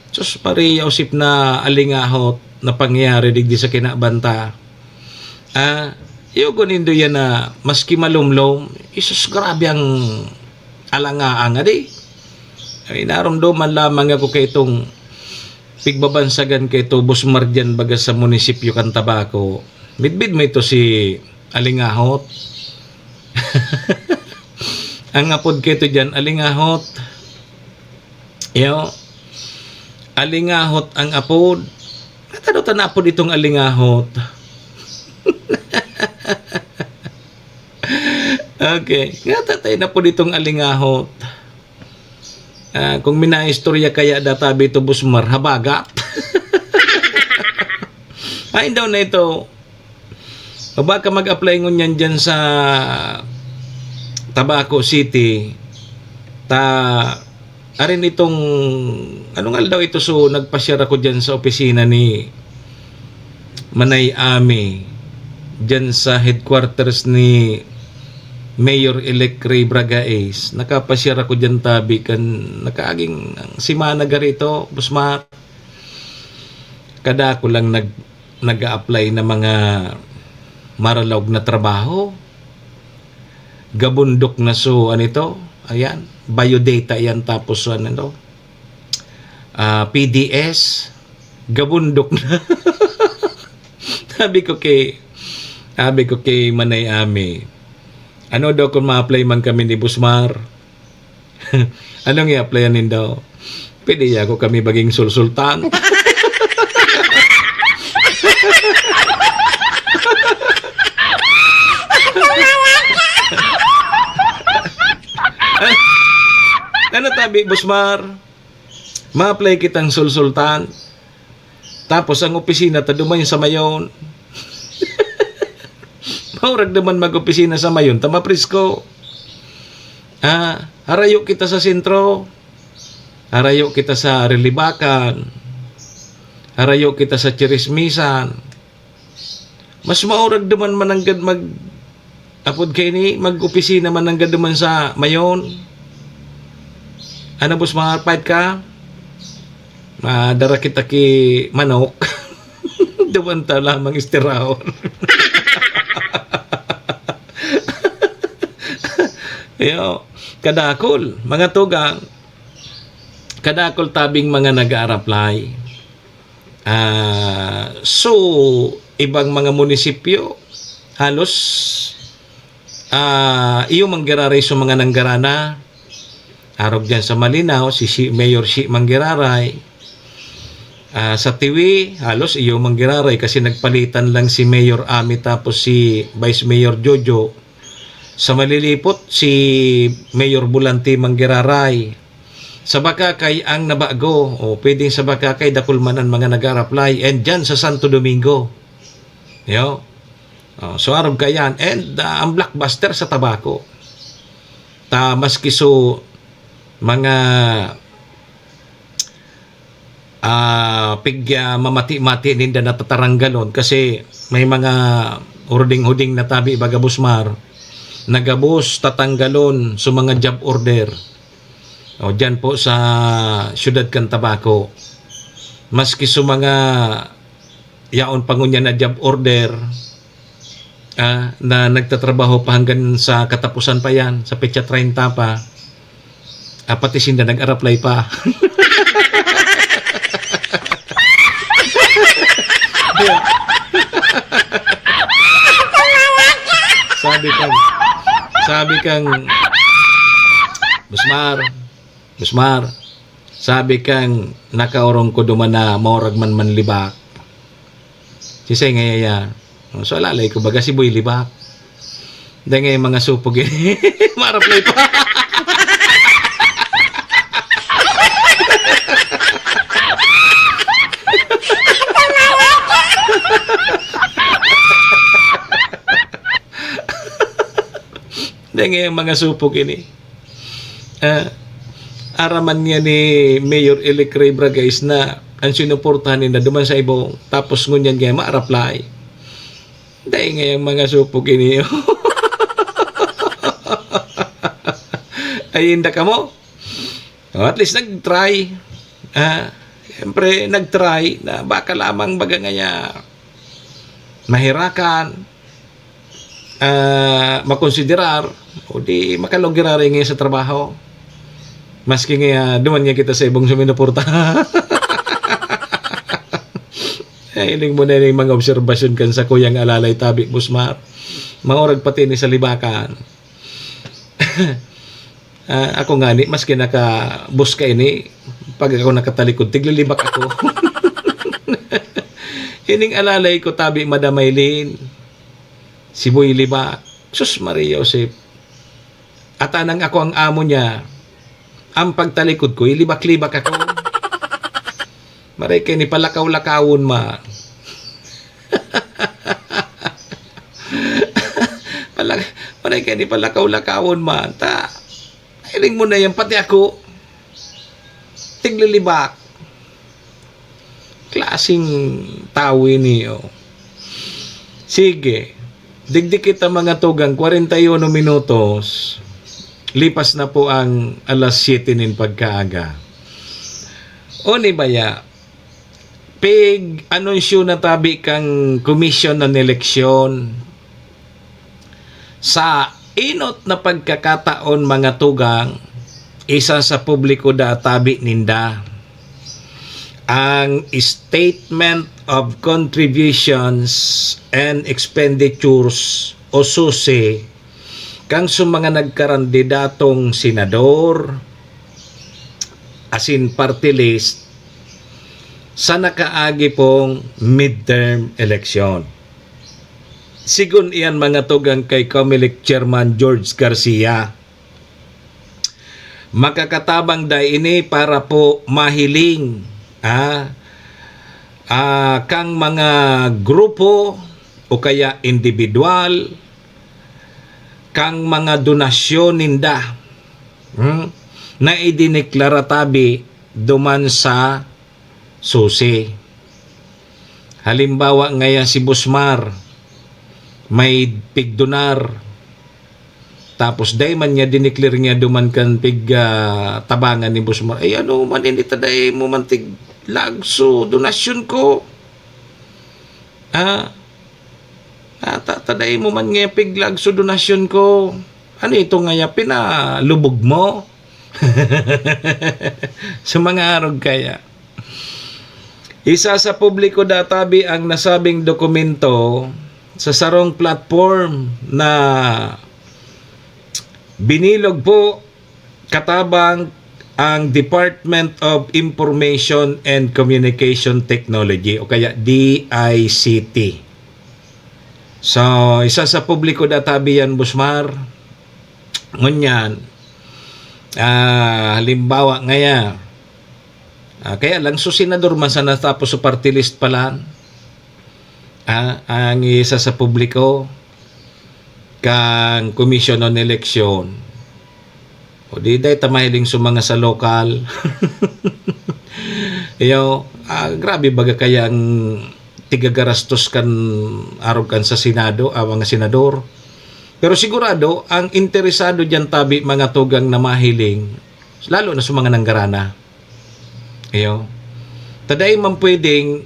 Sus Maria, usip na alingahot na pangyayari digdi sa kinaban ta. Ah, yugo nindo yan na maski malumlom, isus, grabe ang alangaang, adi. Ay, naromdoman lamang ako kay itong pigbabansagan kay ito, Busmar, diyan baga sa munisipyo kan Tabaco. Midbid mo ito si Alingahot. Ang apod kay ito diyan, Alingahot. Iyo, Alingahot ang apod. Natano ta na apod itong Alingahot? Okay. Nga tatay na po ditong Alingahot. Ah, kung minaistorya kaya databi ito, Busmar, habagat. Ay, daw na ito. O baka mag-apply ngunyan dyan sa Tabaco City. Ta, arin itong, anong aldaw ito? So, nagpasyar ako dyan sa opisina ni Manay Ami, dyan sa headquarters ni Mayor-elect Ray Bragais. Nakapasyar ako dyan tabi kan nakaaging semana garito, Busmar. Kada ako lang nag-, nag-a-apply na mga maralaog na trabaho. Gabundok na so, ano ito? Ayan, biodata yan, tapos so, ano ito? Ah, P D S, gabundok na. Sabi ko kay, sabi ko kay Manay Ami, "Ano daw kung ma-apply man kami ni Busmar?" Anong i-applyan nindo? Pwede ya ako kami maging sulsultan. Ano tabi, Boss Mar? Ma-apply kitang sulsultan. Tapos ang opisina ta duman sa Mayon. Maurag naman mag-opisina sa Mayon ta mapresko. Ah, harayo kita sa sentro. Harayo kita sa Rilibacan. Harayo kita sa Chirismisan. Mas maurag duman mananggad mag-, apod kaini, mag-opisina mananggad duman sa Mayon. Ano, boss, ma-fight ka? Madara kita ki manok. Duman ta lamang istirahon. Yo, kadakol, mga tugang, kadakol tabing mga nag-a-apply. Ah, so, ibang mga munisipyo, halos, ah, iyo manggiraray sa mga nanggarana. Arog diyan sa Malinao, si, si Mayor Shi manggiraray. Ah, sa Tiwi, halos iyo manggiraray kasi nagpalitan lang si Mayor Ami tapos si Vice Mayor Jojo. Sa Malilipot, si Mayor Bulanti manggiraray. Sa Bacacay ang nabago. O, pwedeng sa Bacacay, dakul man ang mga nag-a-apply. And dyan sa Santo Domingo. Yo. Oh, so, arog kaiyan. And, ah, ang blockbuster sa Tabaco. Ta, maski so, mga, ah, pigya mamati-mati ninda natatanggalon kasi may mga hurding-huding na tabi, baga, Boss Mar, na gabos tatanggalon sa mga job order. O, dyan po sa siyudad kan Tabaco. Maski sa mga yaon pa ngunyan na job order, ah, na nagtatrabaho pa hanggang sa katapusan pa yan, sa petsa treinta pa, ah, pati sinda nag-a-apply pa. Sabi kang, sabi kang, Boss Mar, Boss Mar, sabi kang nakaorong ko duman na maurag man manlibak. Sisay ngaya ya? So, alalay ko, baga si Boy Libak. Dahil ngaya mga supog eh. Ma-apply pa. Dahil ngaya mga supog ini. Ah, araman niya ni Mayor-elect Ray Bragais na ang sinuportahan niya na duman sa ibong, tapos ngunyan niya ma-reply. Dai ngayang mga supog ini. Ay, inda kamo. Oh, at least nag-try. Ah, siyempre, nag-try na baka lamang baga ngaya mahirakan, ah, makonsiderar, o di makalog giraray ngayon sa trabaho. Maski nga duman nga kita sa ibong suminuporta. Ay, ining mo na yung mga obserbasyon kan sa kuyang alalay tabi, Boss Mar. Maurag pati ni sa libakan. Ah, ako nga ni, maski naka-bus ka ini, pag ako nakatalikod, tiglilibak ako. Ining alalay ko, tabi, Madam Maylin, si Boy Libak. Sus, Maria Josep. At anang ako ang amo niya, ang pagtalikod ko, ilibak-libak ako. Maray kayo ni palakaw-lakawon man. Palak-, maray kayo ni palakaw-lakawon man. Ta, hiling mo na yan, pati ako. Tiglilibak. Klaseng tawo ini, oh. Sige. Digdi kita mga tugang, kwarenta y uno minutos. Lipas na po ang alas siyete nin pagkaaga. O ni baya, pig-anunsyo na tabi kang komisyon ng eleksyon sa inot na pagkakataon, mga tugang, isa sa publiko da tabi ninda ang Statement of Contributions and Expenditures o susi kang sa mga nagkarandidatong senador, asin party list sa nakaagi pong midterm election. Sigon iyan, mga tugang, kay Comelec Chairman George Garcia, makakatabang dai ini para po mahiling, ah, ah, kang mga grupo o kaya individual, kang mga donasyon ninda, hmm, na idineklara tabi duman sa susi. Halimbawa ngaya, si Busmar may pigdonar, tapos dai man niya dineclare niya duman kan pig, ah, tabangan ni Busmar. Ay, ano man, ini ta dai mo man tig lagso donasyon ko. Ah, ah, ta, ta dai mo man nga pig lagso donasyon ko. Ano ito ngaya, pinalubog mo? Sa mga arog kaya. Isa sa publiko databi ang nasabing dokumento sa sarong platform na binilog po katabang ang Department of Information and Communication Technology o kaya D I C T. So, isa sa publiko databi yan, Busmar. Ngunyan, ah, halimbawa ngaya, ah, kaya lang, so, senador man sana, tapos sa party list pa lang, ah, ang isa sa publiko kan Commission on Election. O di, dai ta mahiling sa mga sa lokal. Iyo, ah, grabe baga kaya ang tigagarastos kan arog kan sa Senado, ah, mga senador. Pero sigurado, ang interesado diyan tabi, mga tugang, na mahiling, lalo na sa mga nanggarana. Iyo. Ta dai man pwedeng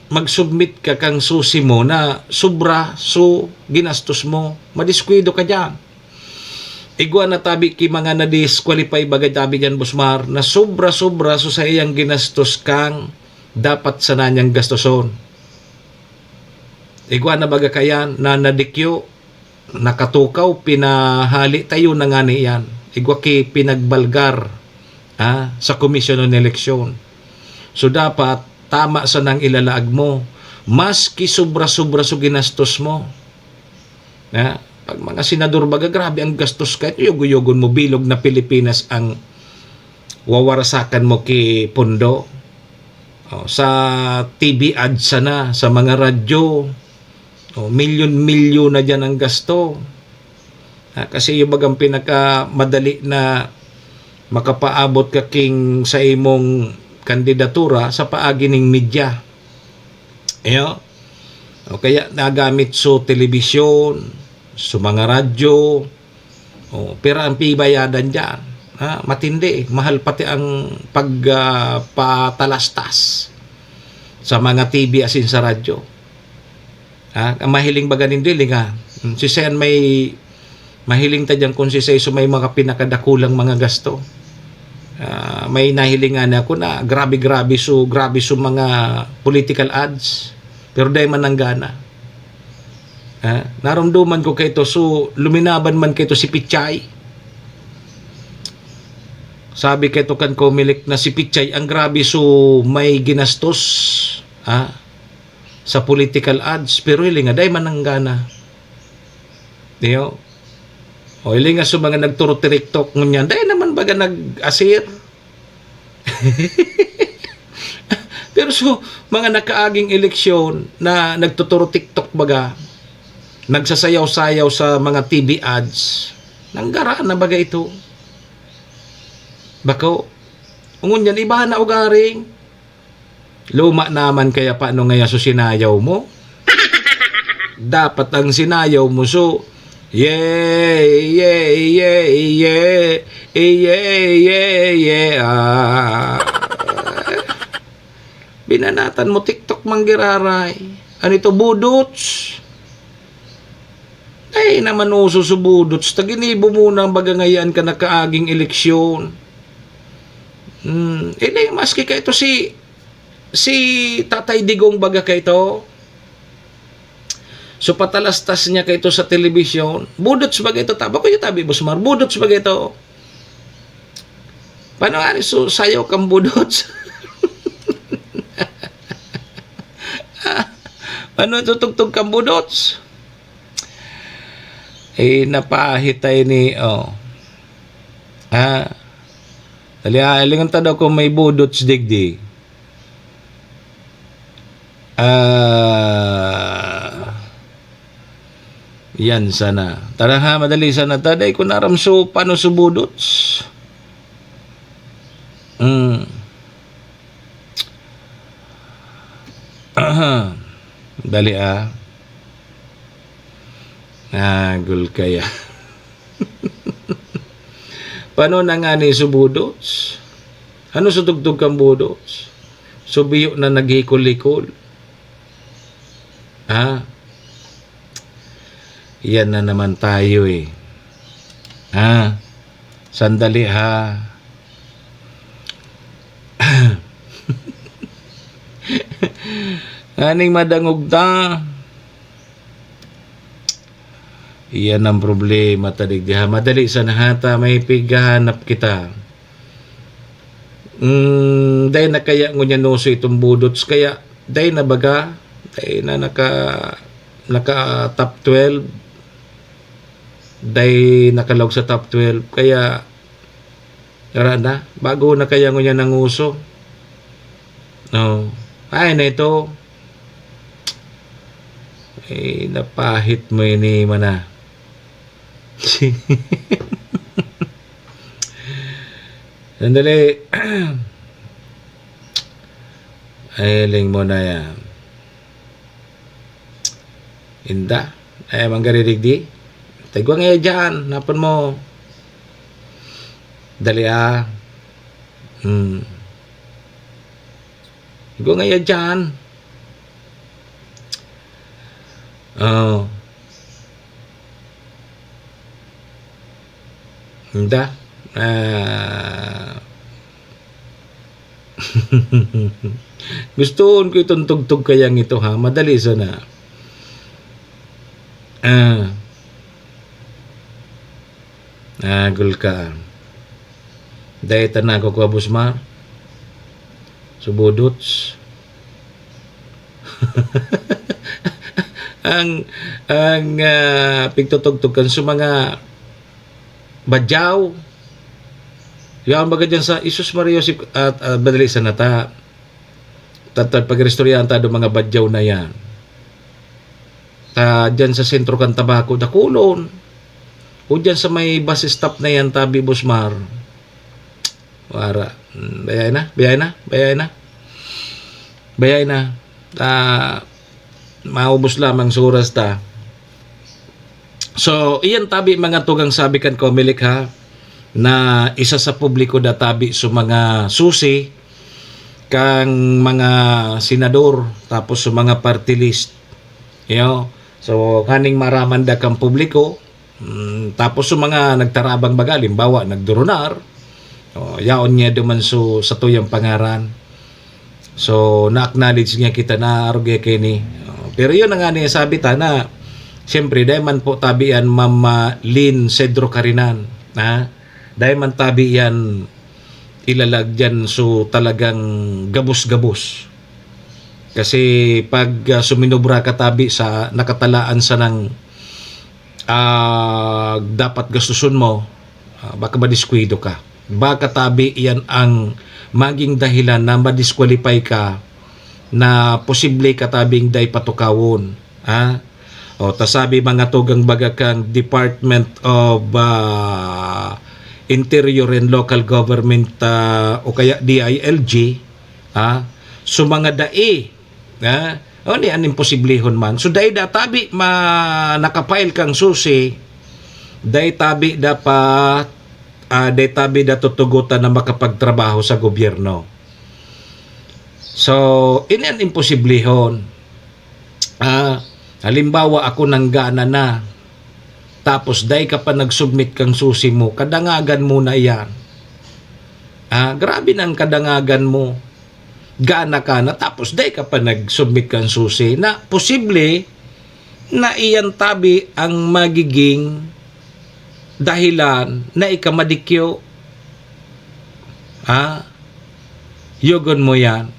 mag-submit ka kang susi mo na sobra so ginastos mo. Madiskuwido ka diyan. Igwa na tabi ki mga na-disqualify baga tabi diyan, Busmar, na sobra-sobra so saiyang ginastos kang dapat sana niyang gastoson. Igwa na baga kayan na nadikyo, nakatukaw, pinahali tayo na ngani yan. Igwa ki pinagbalgar, ah, sa Commission on Election. So, dapat tama sanang ilalaag mo. Maski sobra-sobra so ginastos mo. Na, pag mga senador baga, grabe ang gastos, kahit yugo-yugon mo, bilog na Pilipinas ang wawarasakan mo ki pondo. O, sa T V ads sana, sa mga radyo, o, milyon-milyon na diyan ang gasto. Ah, kasi yung bagang pinakamadali na makapaabot ka king sa imong kandidatura sa paagi ning media. Iyo. O kaya nagamit so telebisyon, so mga radyo, o, pira ang pibayadan diyan. Ha? Matindi, mahal pati ang pag, ah, patalastas sa mga T V asin sa radyo. Ha? Ang mahiling baga nindo, hilinga. Hmm, si Sen may mahiling ta diyan kung si Sen so may mga pinakadakulang mga gasto. Ah, may nahilingan ako na grabe-grabe so, grabe so mga political ads. Pero dai man nanggana. Ha? Naromdoman ko kaito, so luminaban man kaito si Pichay. Sabi kaito kan Comelec na si Pichay ang grabe so may ginastos, ha, sa political ads, pero hilinga, dai man nanggana. Diyo? O, hilinga sa mga nagturo TikTok ngunyan, dai naman baga nag-asir. Pero so, mga nakaaging eleksyon na nagtuturo TikTok baga, nagsasayaw-sayaw sa mga T V ads, nanggaraan na baga ito. Bako, ngunyan, iba na ugaring. Luma naman kaya pa ano ngaya so sinayaw mo? Dapat ang sinayaw mo so, "Yay, yay, yay, yay, yay, yay, yay, ah." Binanatan mo TikTok, manggiraray. Ano ito, budots? Ay, naman uso so budots. Ta ginibo mo na baga ngayaan ka nakaaging eleksyon. Hmm, ini, maski kaito si, si Tatay Digong baga kaito. So, patalastas niya kaito sa telebisyon. Budots baga ito, taba ko yung tabi, Boss Mar. Budots baga ito. Paano nga ni su-, sayaw kang budots? Paano tutugtog kang budots? Eh, napahitay ni, oh. Ah, dali, ah, lingon ta daw kung may budots digdi. Ah, yan sana. Tara ha, madali sana ta. Dai ko na aram su-, paano su budots. Mm. Aha. Dali, ah. Agol kaya. Paano na nga ni su budots? Ano su tugtog kang budots? Su biyo na naghikol-hikol. Ha? Yan na naman tayo eh. Ha? Sandali ha. Nganing madangog ta. Iyan ang problema ta digdi ha. Madali sana ha ta, may pighahanap kita. Mm, dai na kaya ngunyan uso itong budots, kaya dai na baga, dai na naka, naka top twelve, dai nakalaog sa top twelve, kaya tara na, bago na kaya ngunyan ang uso. No. Ay, na ito. Ay, napahit mo ini, mana. Sandali. Ay, ling mo na yan. Inda. Ay, manggaririg di. Tigwa nga dyan. Napon mo. Dali ah. Hmm. Tigwa nga dyan. Oh. Inda. Ah. Gustoon ko itong tugtog kayang ito, ha? Madali sana. Ah. Agol ka. Dai ta nagkukua, Boss Mar. Su budots. Ang, ang, ah, pigtutugtog kan su mga badyaw. Yaon baga dyan sa Jesus Maria Joseph at, ah, madali sana ta. Tatad pag-iristoryahan ta do mga badyaw na yan. Ta, dyan sa sentro kan Tabaco, dakulon. O dyan sa may bus stop na yan, tabi, Boss Mar. Wara. Mm, bayay na, bayay na, bayay na. Bayay na. Ah, maubos lamang sa oras ta. So, iyan tabi mga tugang sabi kan Comelec ha, na isa sa publiko da tabi sa mga susi kang mga senador, tapos sa mga party list. Iyo. So, kaning maraman da kang publiko, mm, tapos sa mga nagtarabang baga, halimbawa, nagdurunar, o, yaon niya duman so, sa tuyang pangaran. So, na-acknowledge niya kita na arog ya kaini. O, pero yun na nga niya sabi ta na, siyempre, dai man po tabi yan, Ma'am, ah, Lynn Cedro Carinan, ha? Dai man tabi yan ilalag dyan, so talagang gabos-gabos. Kasi pag, ah, suminobra ka tabi sa nakatalaan sa nang, ah, dapat gastuson mo, ah, baka madiskuido ka. Baka tabi yan ang maging dahilan na madisqualify ka, na posible ka tabing dai patukawon. Ha? O, ta sabi mga tugang baga kang Department of, ah, Interior and Local Government, ah, o kaya D I L G, ha? So, mga dai, ha? O, ni an imposiblihon man. So, dai da tabi ma-, naka-file kang susi, dai tabi dapat, ah, dai tabi da tutugotan na makapagtrabaho sa gobyerno. So, ini an imposiblihon. Ah, halimbawa, ako nanggana na, tapos dai ka pa nag-submit kang susi mo, kadangagan mo na iyan. Ah, grabe na ang kadangagan mo. Gana ka na, tapos dai ka pa nag-submit kang susi, na posible na iyan tabi ang magiging dahilan na ika madikyo. Ha? Yogon mo yan.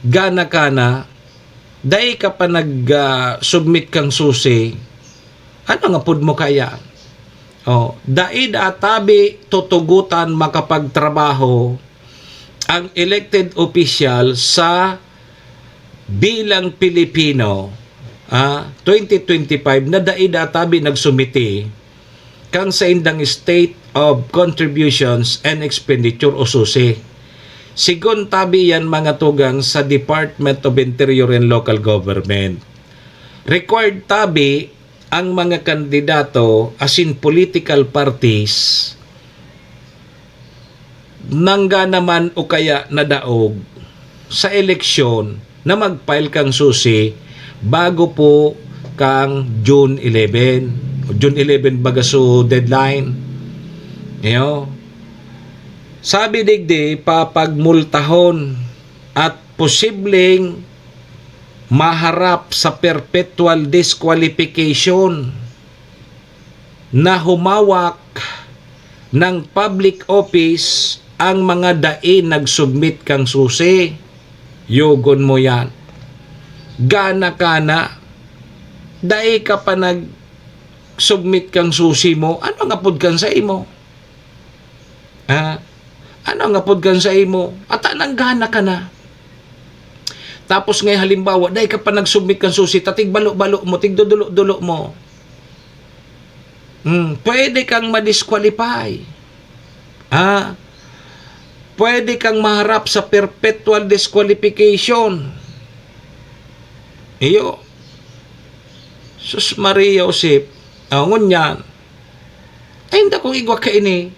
Gana ka na, dai ka pa nag, ah, submit kang susi. Ano nga pud mo kaya? Oh, dai da tabi tutugutan makapagtrabaho ang elected official sa bilang Pilipino, ah, twenty twenty-five na dai da tabi nagsumiti kan saindang State of Contributions and Expenditure o susi. Sigon tabi yan, mga tugang, sa Department of Interior and Local Government. Required tabi ang mga kandidato, asin political parties, nanggana man o kaya nadaog sa eleksyon na mag-file kang susi bago po kang June eleven. June eleven baga so deadline. Iyo. Sabi digdi, papagmultahon at posibleng maharap sa perpetual disqualification na humawak ng public office ang mga dai nag-submit kang susi. Yogon mo yan. Gana ka na. Dai ka pa nag-submit kang susi mo. Ano nga pud kan sa imo? Ah, ano nga pud kan sa imo? Ata nanggana ka na. Tapos ngay halimbawa, dai ka pa nag-submit kan susi, ta tigbalo-balo mo, tigdudulo-dulo mo. Hmm, pwede kang ma-disqualify. Ah, pwede kang maharap sa perpetual disqualification. Iyo. Sus Maria Josep. Oh, ngunyan. Ay, hindi akong igwa kaini.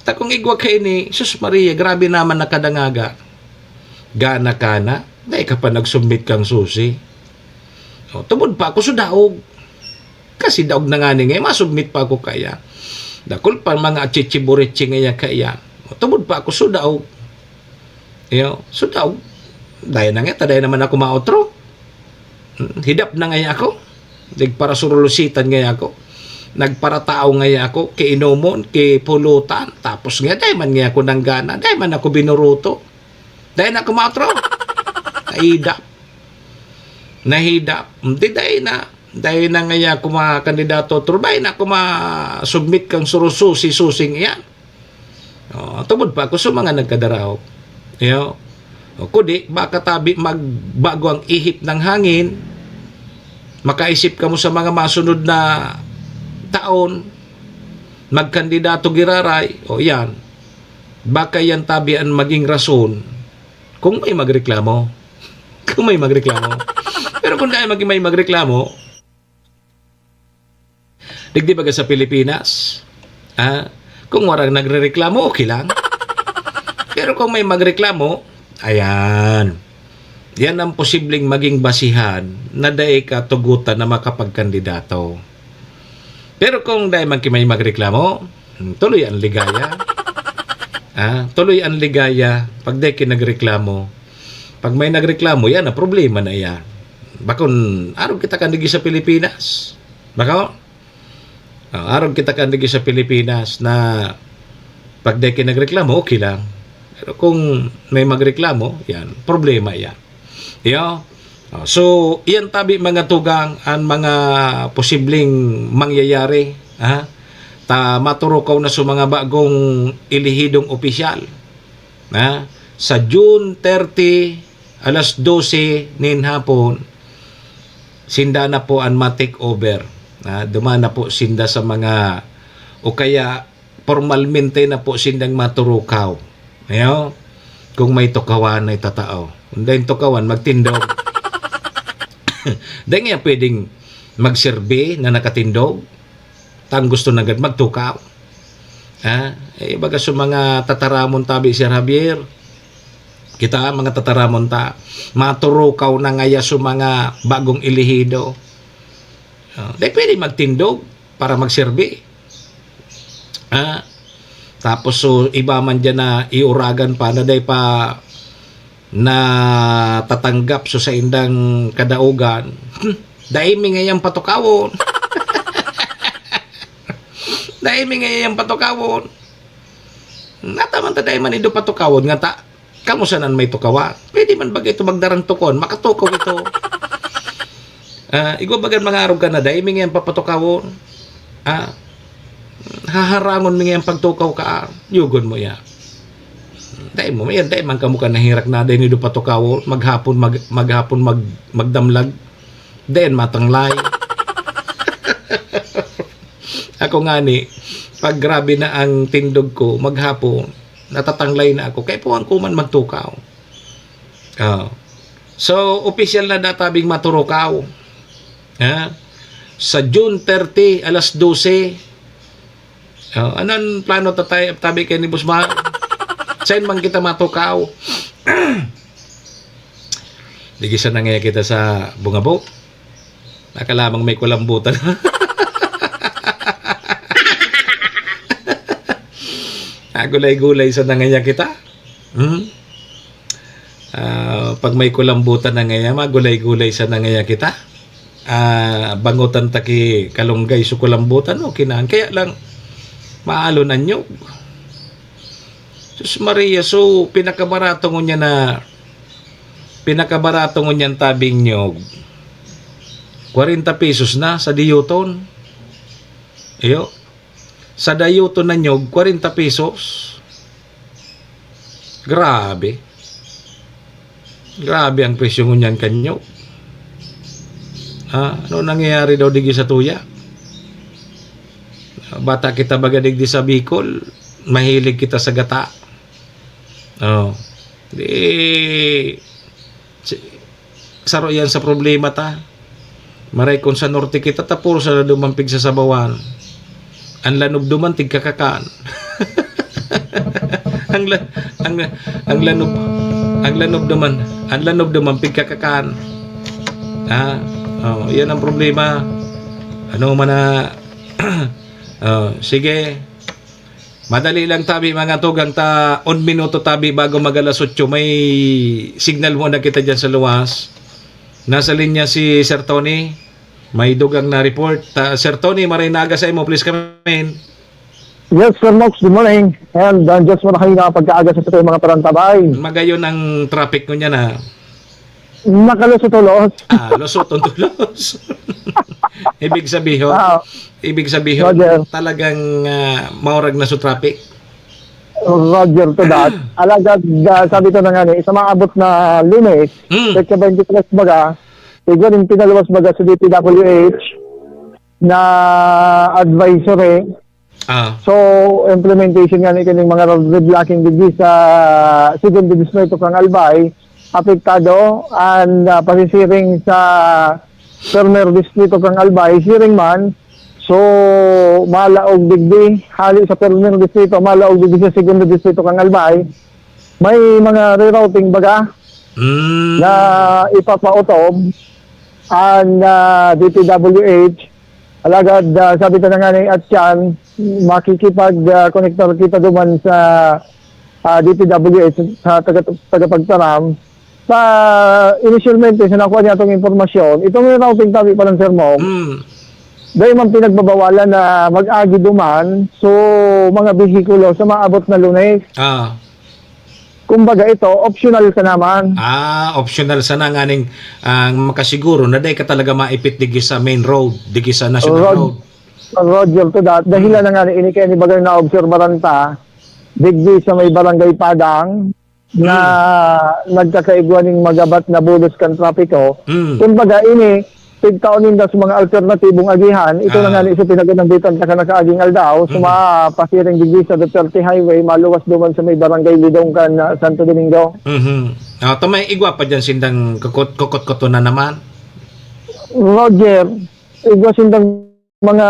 Ta kung igwa kaini, sus Maria, grabe naman nakadangaga. Gana ka na, dai ka pa nag-submit kang susi. O, tubod pa ako so daog. Kasi daog na ngani nga, ma-submit pa ako kaya. Dakul pa mga achichiburechi nga yan kaya. O, tubod pa ako so daog. Iyo, so daog. Dai na nga, ta dai naman ako maotro. Hmm, hidap na ngaya ako. Nagparasurulusitan ngaya ako. Nagparatao ngaya ako, kainomon, kipulutan. Tapos nga, dai man ngaya ako nanggana, dai man ako binuruto. Dai na ako maotro. Nahidap. Nahidap. Hindi, dai na. Dai na ngaya ako makandidato, otro. Dai na ako ma-submit kang surususi-susing iyan. Oh, tubod pa ako sa mga nagkadaraog. Iyo. O, kudi, baka tabi magbago ang ihip ng hangin, makaisip kamo sa mga masunod na taon, magkandidato giraray, o yan. Baka yan tabi ang maging rason kung may magreklamo. Kung may magreklamo. Pero kung dai mag-, may magreklamo, digdi baga sa Pilipinas, ah, kung warang nagrereklamo, okay lang. Pero kung may magreklamo, ayan. Yan ang posibleng maging basihan na dai ka tugutan na makapagkandidato. Pero kung dai man ki may magreklamo, hmm, tuloy ang ligaya. Ah, tuloy ang ligaya pag dai ki nagreklamo. Pag may nagreklamo, yan ang problema na yan. Bakon, arog kita kan digdi sa Pilipinas. Bako? Ah, arog kita kan digdi sa Pilipinas na pag dai ki nagreklamo, okay lang. Pero kung may magreklamo, yan, problema yan. Iyo. Ah, so, iyan tabi, mga tugang, ang mga posibleng mangyayari, ha? Ta maturukaw na sa mga bagong elehidong opisyal, ha? Sa June thirty, alas dose nin hapon, sinda na po an ma-take over. Ah, duman na po sinda sa mga, o kaya pormalmente na po sindang maturukaw. Ayo, kung may tukawan na itatao. Kung dai tukawan, magtindog. Dai nga pwedeng magserbi na nakatindog. Tang gusto nanggad magtukaw. Ha? Eh, baga sa mga tataramon tabi, Sir Javier, kita, mga tataramon ta, maturukaw na ngaya sa mga bagong elehido. Ah, dai pwede magtindog para magserbi. Ah, tapos, so, iba man diyan na iuragan pa na dai pa natatanggap so saindang kadaogan. Hmm, dai mi ngayang patukawon. Dai mi ngayang patukawon. Nataman ta dai man indo patukawon nga ta, kamo sanan may tukawan. Pwede man baga ito magdarang tukon, makatukaw ito. Ah, igwa bagan mga arog ka na dai, mingayan papatukawon. Ah, haharangon mingayan pagtukaw ka, ah, yugon mo ya. Dai mo, yan, dai man kamo ka nahirak na, dai nindo patukawon, maghapon, mag-, maghapon, mag-, magdamlag. Dai matanglay. Ako ngani, pag grabe na ang tindog ko, maghapon, natatanglay na ako. Kaya puwang ko man magtukaw. Ah. So, opisyal na databing maturukaw. Ha? Sa June thirty, alas dose. Oh, ano ang plano, tatay? Tabi kay ni Busma. Saan man kita matukaw? Digisa na nga kita sa Bungabo. Nakalamang may kulambutan. Nagulay-gulay sa nangaya kita. Hmm? Ah, pag may kulambutan na ngaya, magulay-gulay sa nangaya kita. Ah, bangotan ta ki kalunggay so kulambutan, okay na. Kaya lang, maalon an nyog. Sus Maria, so, pinakabarato ngunyan na, pinakabarato ngunyan tabing nyog, kwarenta pesos na sa diyuton. Iyo. Sa dayuton na nyog, kwarenta pesos. Grabe. Grabe ang presyo ngunyan kan nyog. Ah, ano nangyayari daw digdi sa tuya? Bata kita baga digdi sa Bicol, mahilig kita sa gata. Oh. Di, si-, saro yan sa problema ta. Maray kun sa norte kita, ta puro sa duman pigsasabawan. Ang lanob duman, tigkakakan. Ang la-, ang, ang lanob, ang lanob duman, ang lanob duman, pigkakakan. Ha? Oh, yan ang problema. Ano man na, oh, sige. Madali lang tabi, mga tugang ta, un minuto tabi bago mag alas otso. May signal muna kita dyan sa luwas. Nasa linya si Sir Tony. May dugang na report. Ta, Sir Tony, maray na aga sa imo. Please come in. Yes, Sir Mox, good morning. And, uh, just marahay na pagkaaga sa ating mga parantabay. Magayon ang traffic ko niya na. Nakalusot-ulos. Ah, lusot-ulos. Ibig sabihin, Ah. ibig sabihin, Roger. talagang, ah, maurag na sa traffic. Roger to that. Alagad, ah, sabi ko na nga ni, sa maabot na Lunes, Mm. petsa twenty-tres baga, igwa rin pinaluwas baga sa D P W H na advisory. Ah. So, implementation nga ni kining mga road blocking digdi sa Segundo Distrito kan Albay, apektado an, ah, pasisiring sa Primer Distrito kan Albay, siring man. So, malaog digdi, hali sa Primer Distrito, malaog digdi sa Segundo Distrito kan Albay. May mga rerouting baga Mm. na ipapautob an, ah, D P W H. Alagad, ah, sabi ta na nga ni Atyan, makikipag, ah, konektar kita duman sa, ah, D P W H, sa taga-, tagapagtaram. Sa, inisyalmente, sa nakuha niya itong impormasyon, itong rerouting tabi pa ng Sir Mog, Mm. dahil man pinagbabawalan na mag-agi duman, so, mga behikulo sa maabot na Lunes. Ah. Kumbaga, ito, optional ka naman. Ah, optional sana nganing, ah, makasiguro na dai ka talaga maipit digi sa main road, digi sa national Rod-, road. Roger to that. Dahilan Mm. na nga ni ini kaya ni bagay na obserbaran ta, digdi sa may barangay Padang, na Mm. nagkakaigwa ning magabat na bulos kan trapiko. Mm. Kumbaga, ini, pigtaon ninda sa mga alternatibong agihan. Ito na Ah. nga ni sa pinaganambitan ta kan nakaaging aldaw, sa Mm. mga pasiring digdi sa Duterte Highway, maluwas duman sa may barangay Lidong kan, ah, Santo Domingo. Mhm. Ah, ta may igwa pa dyan sindang kukot-, kukot-kuto na naman. Roger, igwa sindang mga,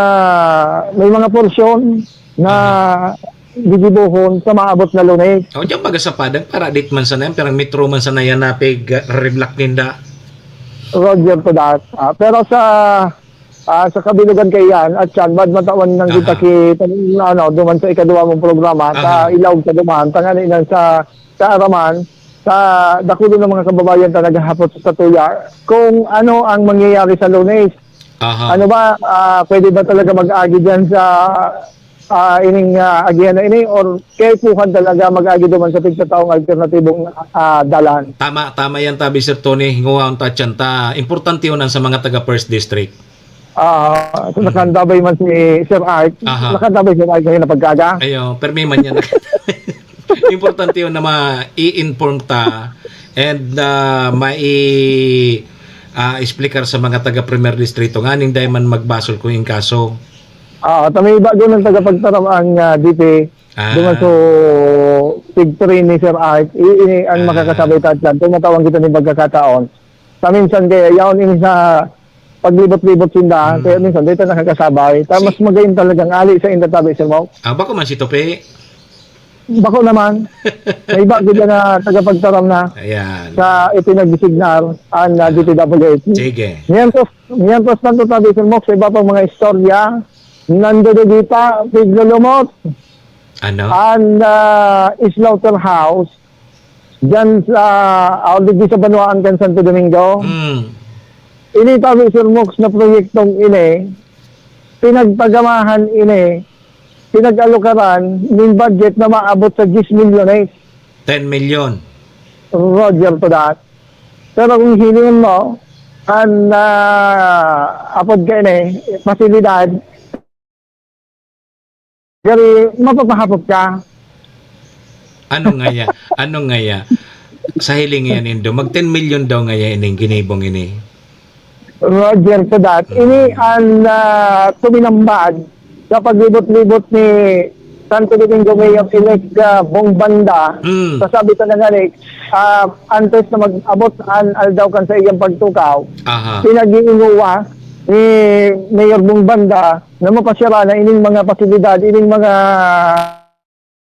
may mga porsyon na Aha. gigibohon sa maabot na Lunes. O, dyan baga sa Padang, para dit man sana yan, pero metro man sana yan na pig, ah, reblock ninda. Roger to that. Ah, pero sa, ah, sa kabilugan kay yan, at yan, bad matawan nang Aha. kita ki, ano, duman sa ikaduwa mong programa, sa Aha. ilaog sa duman, tangani nang sa kaaraman, sa dakulo ng mga kababayan na naghahapot sa tuya, kung ano ang mangyayari sa Lunes. Aha. Ano ba, ah, pwede ba talaga mag-agi dyan sa ah, ining, ah, agihan na ini, or kaipuhan talaga mag-agi duman sa pigtataong alternatibong, ah, dalan. Tama, tama yan, tabi, Sir Tony. Hingowahon ta, tiyan ta. Importante yun ang sa mga taga First District. Ah, so, Mm. nakantabay man si Sir Art. Aha. Nakantabay si Sir Art ngayon na pagkaga. Ayo, permi man yan. Importante yun na ma-i-inform ta and, ah, mai-, ah, explicar sa mga taga Primer Distrito nganing dai man magbasol kung in kaso. Ah, ta may iba doon ang tagapagtaram ang, ah, D P. Ah. Duman so, pig-train ni Sir Art. I-, i-, ang Ah. makakasabay ta dyan. Tumatawag kita ng pagkakataon. Sa minsan kaya, yaon ini sa paglibot-libot sinda. Hmm. Kaya minsan, dito nakakasabay. Ta Si mas magayon talagang ali sa inda tabi, Sir Mo. Ah, bako man si Tope. Bako naman. May iba gud na tagapagtaram na Ayan. sa ipinagdesignal ang, ah, D P W H. Sige. Mientras, mientras tanto tabi, Sir Mo, sa iba pang mga istorya, nandodogita, piglulumot, Ano? ang, ah, slaughterhouse, dyan sa, ah, digdi sa banwaan kan Santo Domingo. Hmm. Ini tabi, Sir Mox, na proyektong ini, pinagpagamahan ini, pinag-alukaran nin budget na maabot sa diyes milyones. Ten milyon. Roger to that. Pero kung hilingon mo, ang, ah, apod ka ini, pasilidad, gari, mapapahapot ka. Ano ngaya? Ano ngaya? Sa hiling yan, Indo, mag ten milyon daw ngaya ining ginibong ini. Roger, to that. Mm. Ini ang, ah, tuminambag sa paglibot-libot ni Santo Domingo Mayor-elect, ah, Bong Banda. Mm. Sasabi ta na nga ni, ah, antes na mag-abot ang aldaw kan sa iyang pagtukaw, Aha. pinag-iinuwa ni Mayor Bong Banda na mapasira na ining mga pasilidad, ining mga,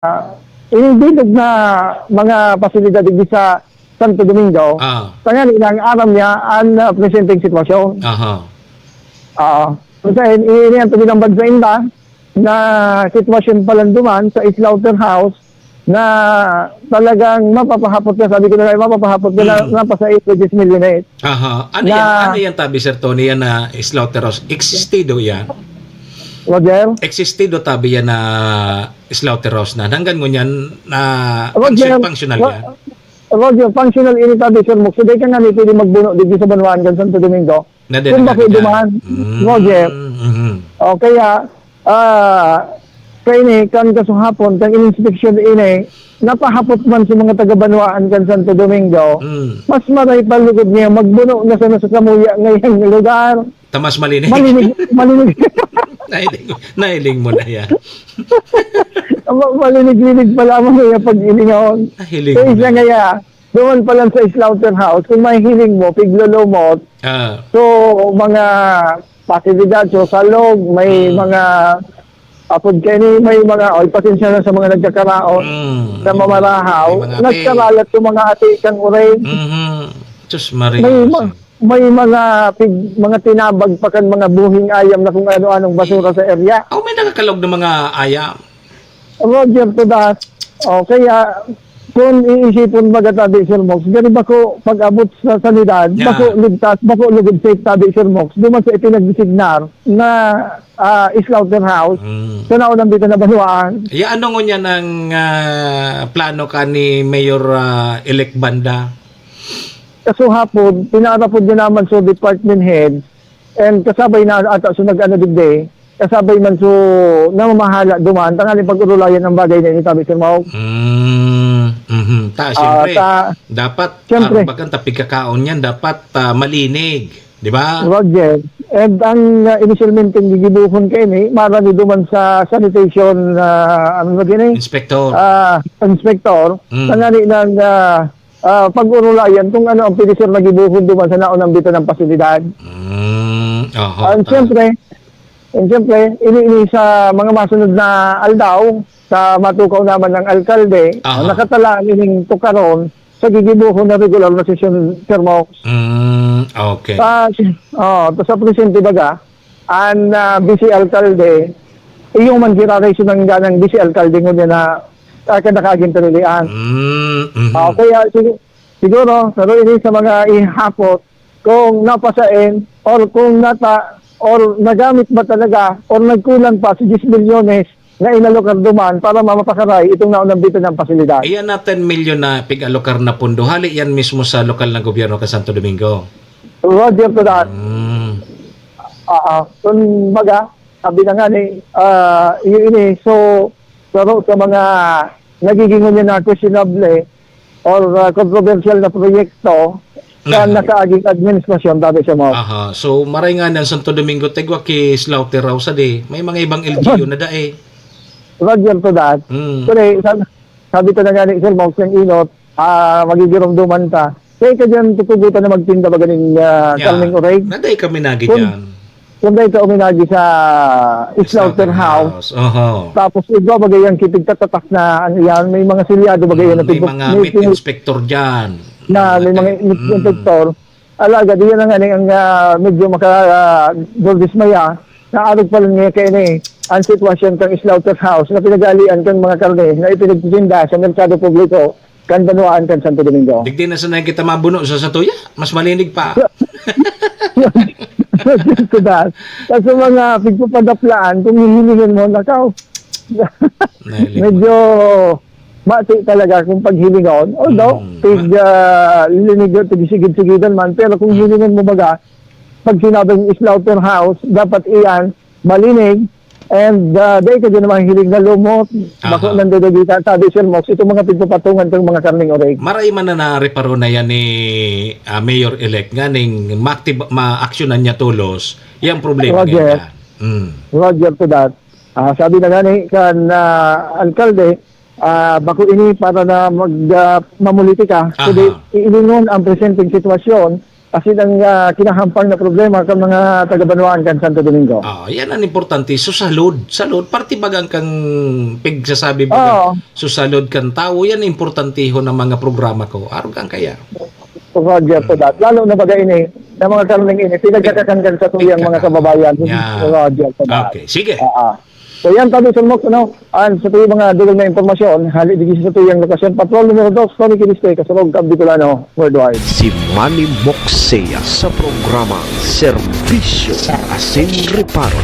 ah, ining bilog na mga pasilidad digdi sa Santo Domingo. Ah. Tanganing aram niya ang, ah, presenteng sitwasyon. Aha. Ah, kung saan, i-, ini ang tuminambag sa inda na sitwasyon pa lang duman sa slaughterhouse na talagang mapapahapot ka, sabi ko na nga, mapapahapot ka na, Mm. napasa eight digits millionaire. Aha. Ano Na yan? Ano yan, tabi, Sir Tony, yan na slaughterhouse? Existido yan? Roger? Existido, tabi, yan na slaughterhouse na. Hanggang ngunyan na Roger, function-, functional Ro-, yan? Roger, functional ini, tabi, Sir Mok. So, di ka nga ni pwede magbuno digdi sa banwaan kan Santo Domingo. Na di Kung na bakit nagkakita. duman, Mm, Roger. mhm. O, kaya, ah, kaini, kan kasuhapon, kan inspeksyon ini, napahapot man sa mga taga-banwaan kan Santo Domingo, Mm. mas maray pa lugod niya magbuno na sana sa samuya ngayang lugar. Ta mas malinig. Malinig, malinig. Nahiling, nahiling mo na yan. Ma-, malinig-linig pa lamang niya pag-ilingaon. Nahiling Kaya mo siya na. ngaya, doon pa lang sa slaughterhouse, kung mahihiling mo, piglolomot, Ah. so, mga pasilidad, so, salog, may Hmm. mga, apod kaini, may mga, oy, pasensya na sa mga nagkakaraon Mm. na mamarahaw, May mga nagkaralat sa mga ati kang uray. Mhm. Diyos Maria, May ma-, Jose. may mga pig-, mga tinabag pa kan mga buhing ayam na kung ano-anong basura sa area. Oh, may nakakalog na mga ayam. Roger to that. O, kaya, kung iisipon baga tabi, Sir Mox, gani bako pag-abot sa sanidad, Yeah. bako ligtas, bako lugod safe tabi, Sir Mox, duman sa ipinagdesignar na, ah, slaughterhouse, Mm. sa naunang bita na banwaan. Ya, ano ngunyan ang, ah, plano ka ni Mayor, ah, Elect Banda? Kasuhapon, pinaarapod niya naman sa department head, and kasabay na ata so nag-ano digdi, kasabay man so namamahala duman, tanganing pag-urulayan ang bagay na ini, tabi, Sir Mao. Mm, mhm. Ta, Ah, siyempre, ta-, dapat, siyempre. ah, bagang tapig kakaon yan, dapat, ah, malinig, di ba? Roger. And ang, ah, inisyalmente gigibuhon kaini, marani duman sa sanitation, ah, ano na gini? Inspector. Ah, inspector. Mm. Tangani ng, ah, ah, pag-urulayan kung ano ang pwede, sir, na gibuhon duman sa naunang bitanan pasilidad. Mm, oho, And ta- siyempre, and siyempre, ini, ini sa mga masunod na aldaw, sa matukaw naman ng alkalde, Aha. nakatala ang ining tukaron sa gigibuhon na regular na sesyon, Sir Mox. Mm, okay. Sa, oh, sa presente baga, ang, ah, vice alkalde, iyo man giraray sinangga ng vice alkalde ngunyan na, ah, kan nakaaging pinilian. Mm, mhm. Ah, kaya sig-, siguro, pero ini sa mga ihapot, kung napasain, or kung nata-, or nagamit ba talaga, or nagkulang pa sa diyes milyones, na inalokar duman para mamapakaray itong naunambitan niyang pasilidad. Iyan na ten milyon na pig-alokar na pondo, hali yan mismo sa lokal na gobyerno kan Santo Domingo? Roger to that. Mm. Ah, ah. Kung baga, sabi na nga ni, ah, yun ini, so, pero sa mga nagiging ngunyan na questionable or, ah, controversial na proyekto sa Aha. nakaaging administrasyon, sabi siya mo. Aha. So, maray nga ng Santo Domingo, tigwa ki slaughterhouse, adi. May mga ibang L G U na dae. Roger to that. Mm. Pero, sabi, sabi ta na nga ni Sir Mox, yung inot, ah, magigiromdoman ta. Kaya ka dyan, tutugutan na magtinda ba ganing, ah, Yeah. karneng oreg? Naday kami nagi Kung, dyan. kung dahil ka uminagi sa slaughterhouse, Slaughterhouse, oho. tapos iba bagay ang kitigtatatak na, ano yan, may mga silyado bagay Mm, yan, may tibo-, mga may meat tibo-, inspector dyan. na may mga Natin. meat Mm. inspector. Alagad, iyan ang, ano, ang, ah, medyo maka, ah, dordismaya, na arog pa lang niya kayo na eh, ang sitwasyon kang slaughterhouse na pinag-aalian kang mga karne na ipinagtitinda sa merkado publiko, kan banwaan kan Santo Domingo. Digdi na sanay kita mabuno sa satuya, mas malinig pa. Kudas. Sa mga pigpapadaplaan, kung hihilingan mo, nakaw. Nahiling mo. Medyo mati talaga kung paghilingon. Although, Mm. pig, ah, linigo, tigsigid-sigidan man. Pero kung Mm. hilingan mo baga, pag sinabing slaughterhouse, dapat iyan, malinig, and, ah, dahil ka dyan naman hilig na lumot, bako Aha. nandodogita, sabi Sir Mox, itong mga pigpapatungan kang mga karneng oreg. Maray man na nareparo na yan ni, ah, Mayor-elect nga ning maakti-, maaksyonan niya tolos, yung problema Roger. niya. Mm. Roger to that. Ah, sabi na nga ni kan, ah, alkalde, ah, bako ini para na mag, ah, mamulitika, Aha. kundi iilingon ang presenteng sitwasyon asin ang, ah, kinahampang na problema kan mga taga-banwaan kan Santo Domingo. Ah, yan ang importante. So, salud, salud, parte bagang kang pigsasabi baga, Oo. so, salud kan tawo, yan importanteho ng mga programa ko. Arog ang kaya. Roger po Mm. that. Lalo na baga ini, na mga karneng ini, pinagkakakan kan sa tuyang mga Pigkakakan. kababayan. Yan. Roger po that. Okay, sige. Ah, ah. So, yan, tabi sa Mox, ano, ang sa tuyang mga dugang na impormasyon, hali digdi sa tuyang lokasyon, Patrol numero dos, Tony Quiriste, Kasurog, Cab Bicolano, Worldwide. Si Manny Moxea sa programa Serbisyo asin Reparo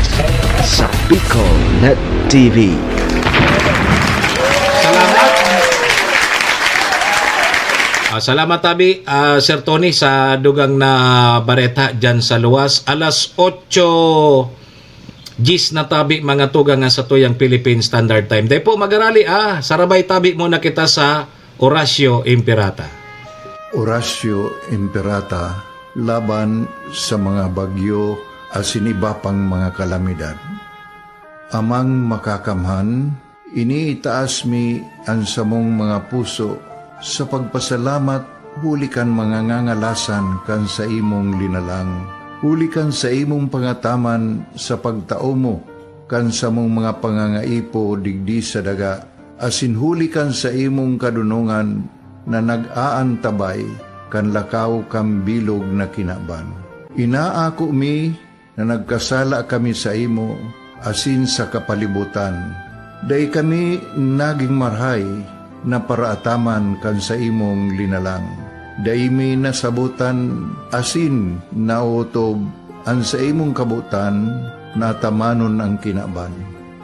sa Bicol Net T V. Salamat. Ah, salamat, tabi, ah, Sir Tony, sa dugang na bareta dyan sa luwas. Alas otso diyes na tabi, mga tugang, nga sa tuyang Philippine Standard Time. Dai po magarali, ah. Sarabay tabi muna kita sa Oratio Imperata. Oratio Imperata laban sa mga bagyo asin iba pang mga kalamidad. Amang Makakamhan, iniitaas mi an samong mga puso sa pagpasalamat huli kan mga ngangalasan kan saimong linalang, huli kan saimong pangataman sa pagtao mo kan samong mga pangangaipo digdi sa daga, asin huli kan saimong kadonongan na nag-aantabay kan lakaw kan bilog na kinaban. Inaako mi na nagkasala kami saimo asin sa kapalibotan. Dai kami nagin marahay na paraataman kan saimong linalang. Dai mi nasabotan asin naotob an saimong kabotan na atamanon an kinaban.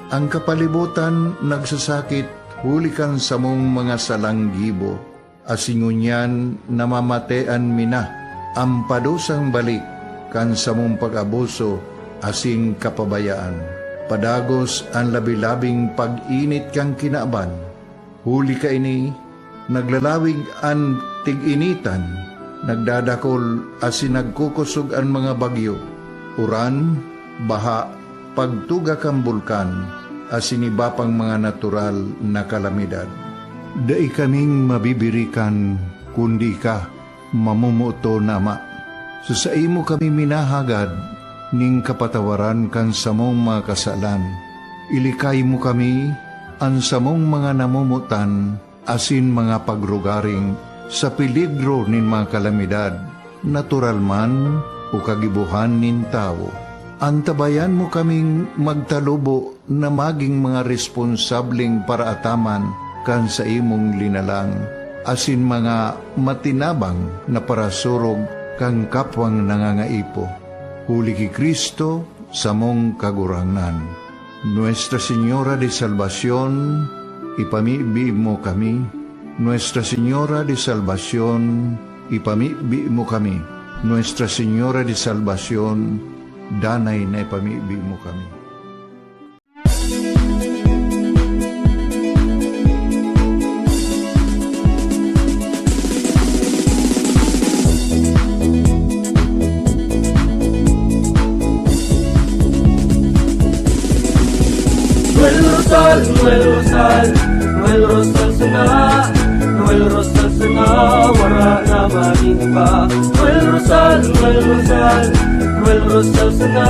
An kapalibotan nagsasakit huli kan samong mga salang gibo, asin ngunyan namamatean mi na an padusang balik kan samong pag-abuso asin kapabayaan. Padagos an labi-labing pag-init kan kinaban. Huli kaini, naglalawig an tig-initan, nagdadakol asin nagkukosog an mga bagyo, uran, baha, pagtuga kan bulkan, asin iba pang mga natural na kalamidad. Dai kaming mabibirikan kundi ika, mamomoton na Ama. Sa saimo kami minahagad nin kapatawaran kan samong mga kasalan. Ilikay mo kami, an samong mga namomotan, asin mga pagrugaring sa peligro nin mga kalamidad, natural man o kagibohan nin tawo. Antabayan mo kaming magtalubo na magin mga responsableng paraataman kan saimong linalang, asin mga matinabang na parasurog kan kapwang nangangaipo. Huli ki Cristo, samong Kagurangnan. Nuestra Señora de Salvacion, ipamibi mo kami. Nuestra Señora de Salvacion, ipamibi mo kami. Nuestra Señora de Salvacion, danay na ipamibi mo kami. Noel Rosal, Noel Rosal, Noel Rosal sana, Noel Rosal sana, wara na maning iba. Noel Rosal, Noel Rosal, Noel Rosal sana,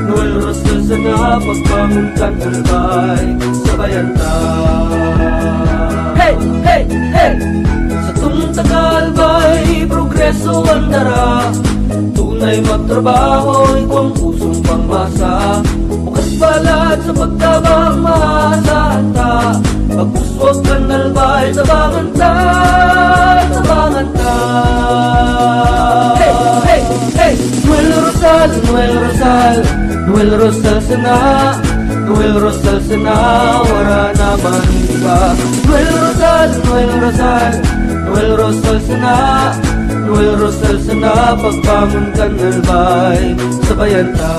Noel Rosal sana, pagbangon kan albay, sabayan ta. Hey, hey, hey! Sa tunta ka albay, progreso ang dara. Tunay magtrabaho, igwang pusong pangmasa. Bukas palad sa pagtabang, maasahan ta. Pagpuswag kan albay, tabangan ta, tabangan ta. Hey, hey, hey! Noel Rosal, Noel Rosal, Noel Rosal sana, Noel Rosal sana, wara na man iba. Noel Rosal, Noel Rosal, Noel Rosal sana, Noel Rosal sana, pagbangon kan albay, sabayan ta.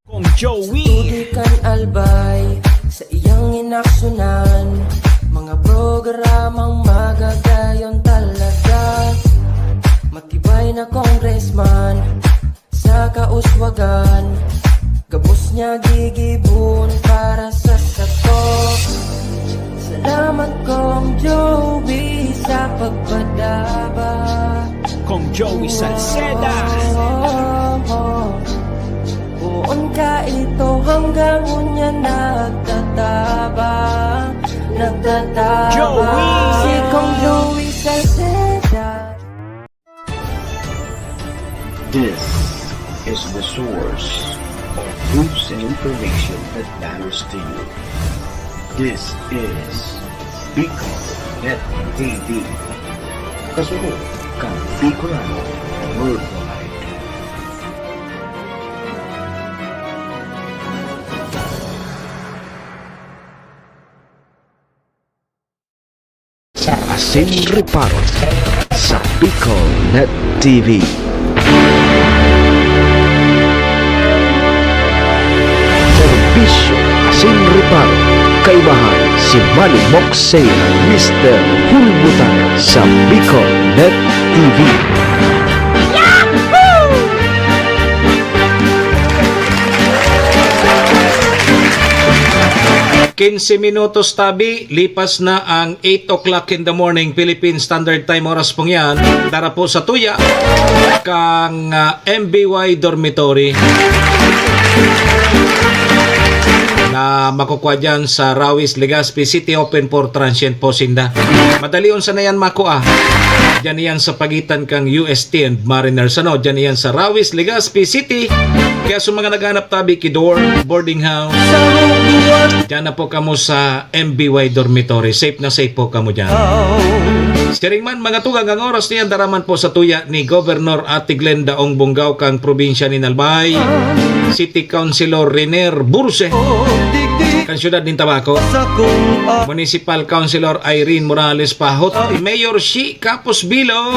Kong Joey. Tubig kan albay, sa iyang inaksyonan, mga programang magagayon talaga. Matibay na congressman, sa kauswagan, gabos niya gigibon para sa sato. Salamat, Kong Joey, sa pagpadaba. Kong Joey Salceda. Poon ka ito hanggang unya nagtatabang, nagtatabang. Joey! Si Kong Joey Salceda. This is the source of news and information that matters to you. This is Bicol Net T V. Kasunod kan Bicolano Worldwide. Asin Reparo sa Bicol Net T V. Serbisyo asin reparo, kaibahan si Manny Moxey, Mister Hulbutan sa Bicol Net T V. Quince minutos tabi, lipas na ang eight o'clock in the morning, Philippine Standard Time, oras pong yan. Dara po sa tuya kang, ah, M B Y Dormitory na makukuha dyan sa Rawis, Legazpi City, open for transient po sinda. Madali unsa na yan makua. Diyan iyan sa pagitan kang U S T and Mariners. Ano? Diyan iyan sa Rawis, Legazpi City. Kaya sa mga naghanap tabi ki dorm, boarding house, diyan na po kamo sa M B Y dormitory. Safe na safe po kamo diyan. Steering man, mga tugang, ang oras niyan daraman po sa tuya ni Governor Ate Glenda Ong Bunggaw kang probinsya ni Albay, City Councilor Riner Burse kan siyudad nin Tabaco, Municipal Councilor Irene Morales Pahot, Mayor Shi Kapos Bilo,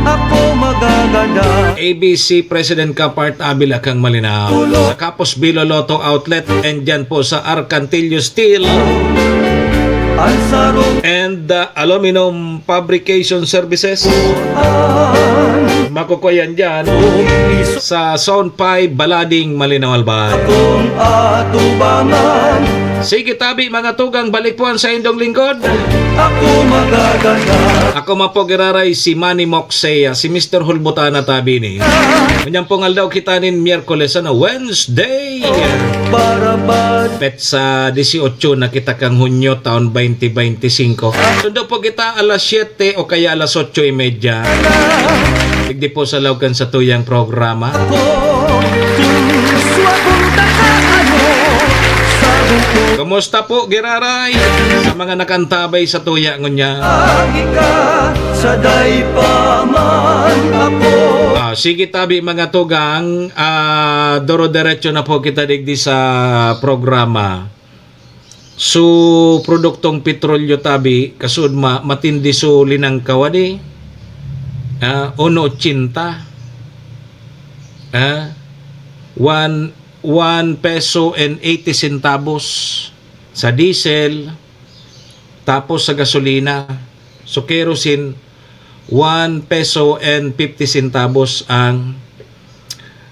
Ako magaganda. A B C President Kapart Abila kang Malinao, sa Kapos Bilo Lotto Outlet, and dyan po sa Arcantillo Steel Ang sarong and, uh, Aluminum Fabrication Services. Makukuha yan dyan sa Zone five, Balading, Malinao, Albay. Kung atubangan. Sige, tabi, mga tugang, balik po ang sa indong lingkod. Ako magaganda. Ako man po giraray si Manny Moxey, ah, si Mister Hulbutana tabi ni. Kanyang pong aldaw kita nin Miyerkules, ano, Wednesday. Para ba Petsa dieciocho na kita kang Hunyo, taon twenty twenty-five. Sundo po kita alas siyete o kaya alas otso y media. Digdi po sa Lawgan sa Tuyang programa. Kumusta po, giraray? Sa mga nakantabay sa tuya ngunyan. Agi ka sa dai pa man. Ah, sige tabi, mga tugang, ah, doro-derecho na po kita digdi sa programa. So, produktong petrolyo tabi, kasud ma-, matindi so linangkaw adi. Ah, uno ochenta. Ah, one, one peso and eighty centavos sa diesel, tapos sa gasolina. So, kerosene, one peso and fifty centavos ang,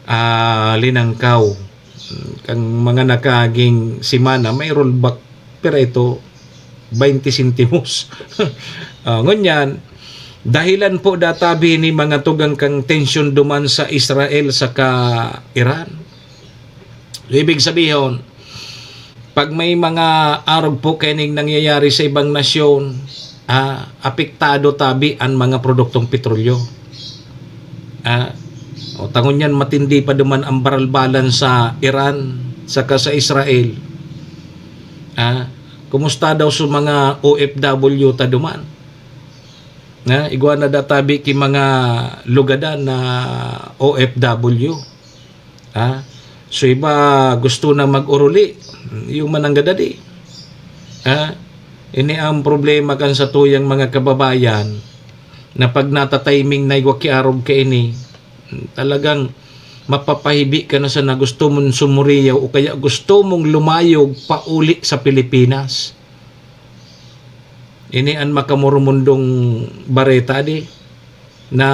ah, linangkaw. Kan mga nakaaging semana, may rollback, pero ito, twenty sentimos. Ah, ngunyan, dahilan po databi ni mga tugang kan tensyon duman sa Israel saka Iran. Ibig sabihon, pag may mga arog po kaining nangyayari sa ibang nasyon, ah, apektado tabi an mga produktong petrolyo. Ah, o, ta ngunyan matindi pa duman ang baralbalan sa Iran saka sa Israel. Ah, kumusta daw sa mga O F W ta duman? Na igwa na databi ki mga lugadan na O F W. Ha? So, iba gusto na mag-uruli. Yung mananggad adi. Ha? Ini ang problema kan satuyang mga kababayan na pag nata-timing na igwa ki arog kaini, talagang mapapahibi ka na sana gusto mong sumuriyaw o kaya gusto mong lumayog pauli sa Pilipinas. Ini an makamurumundong bareta di, na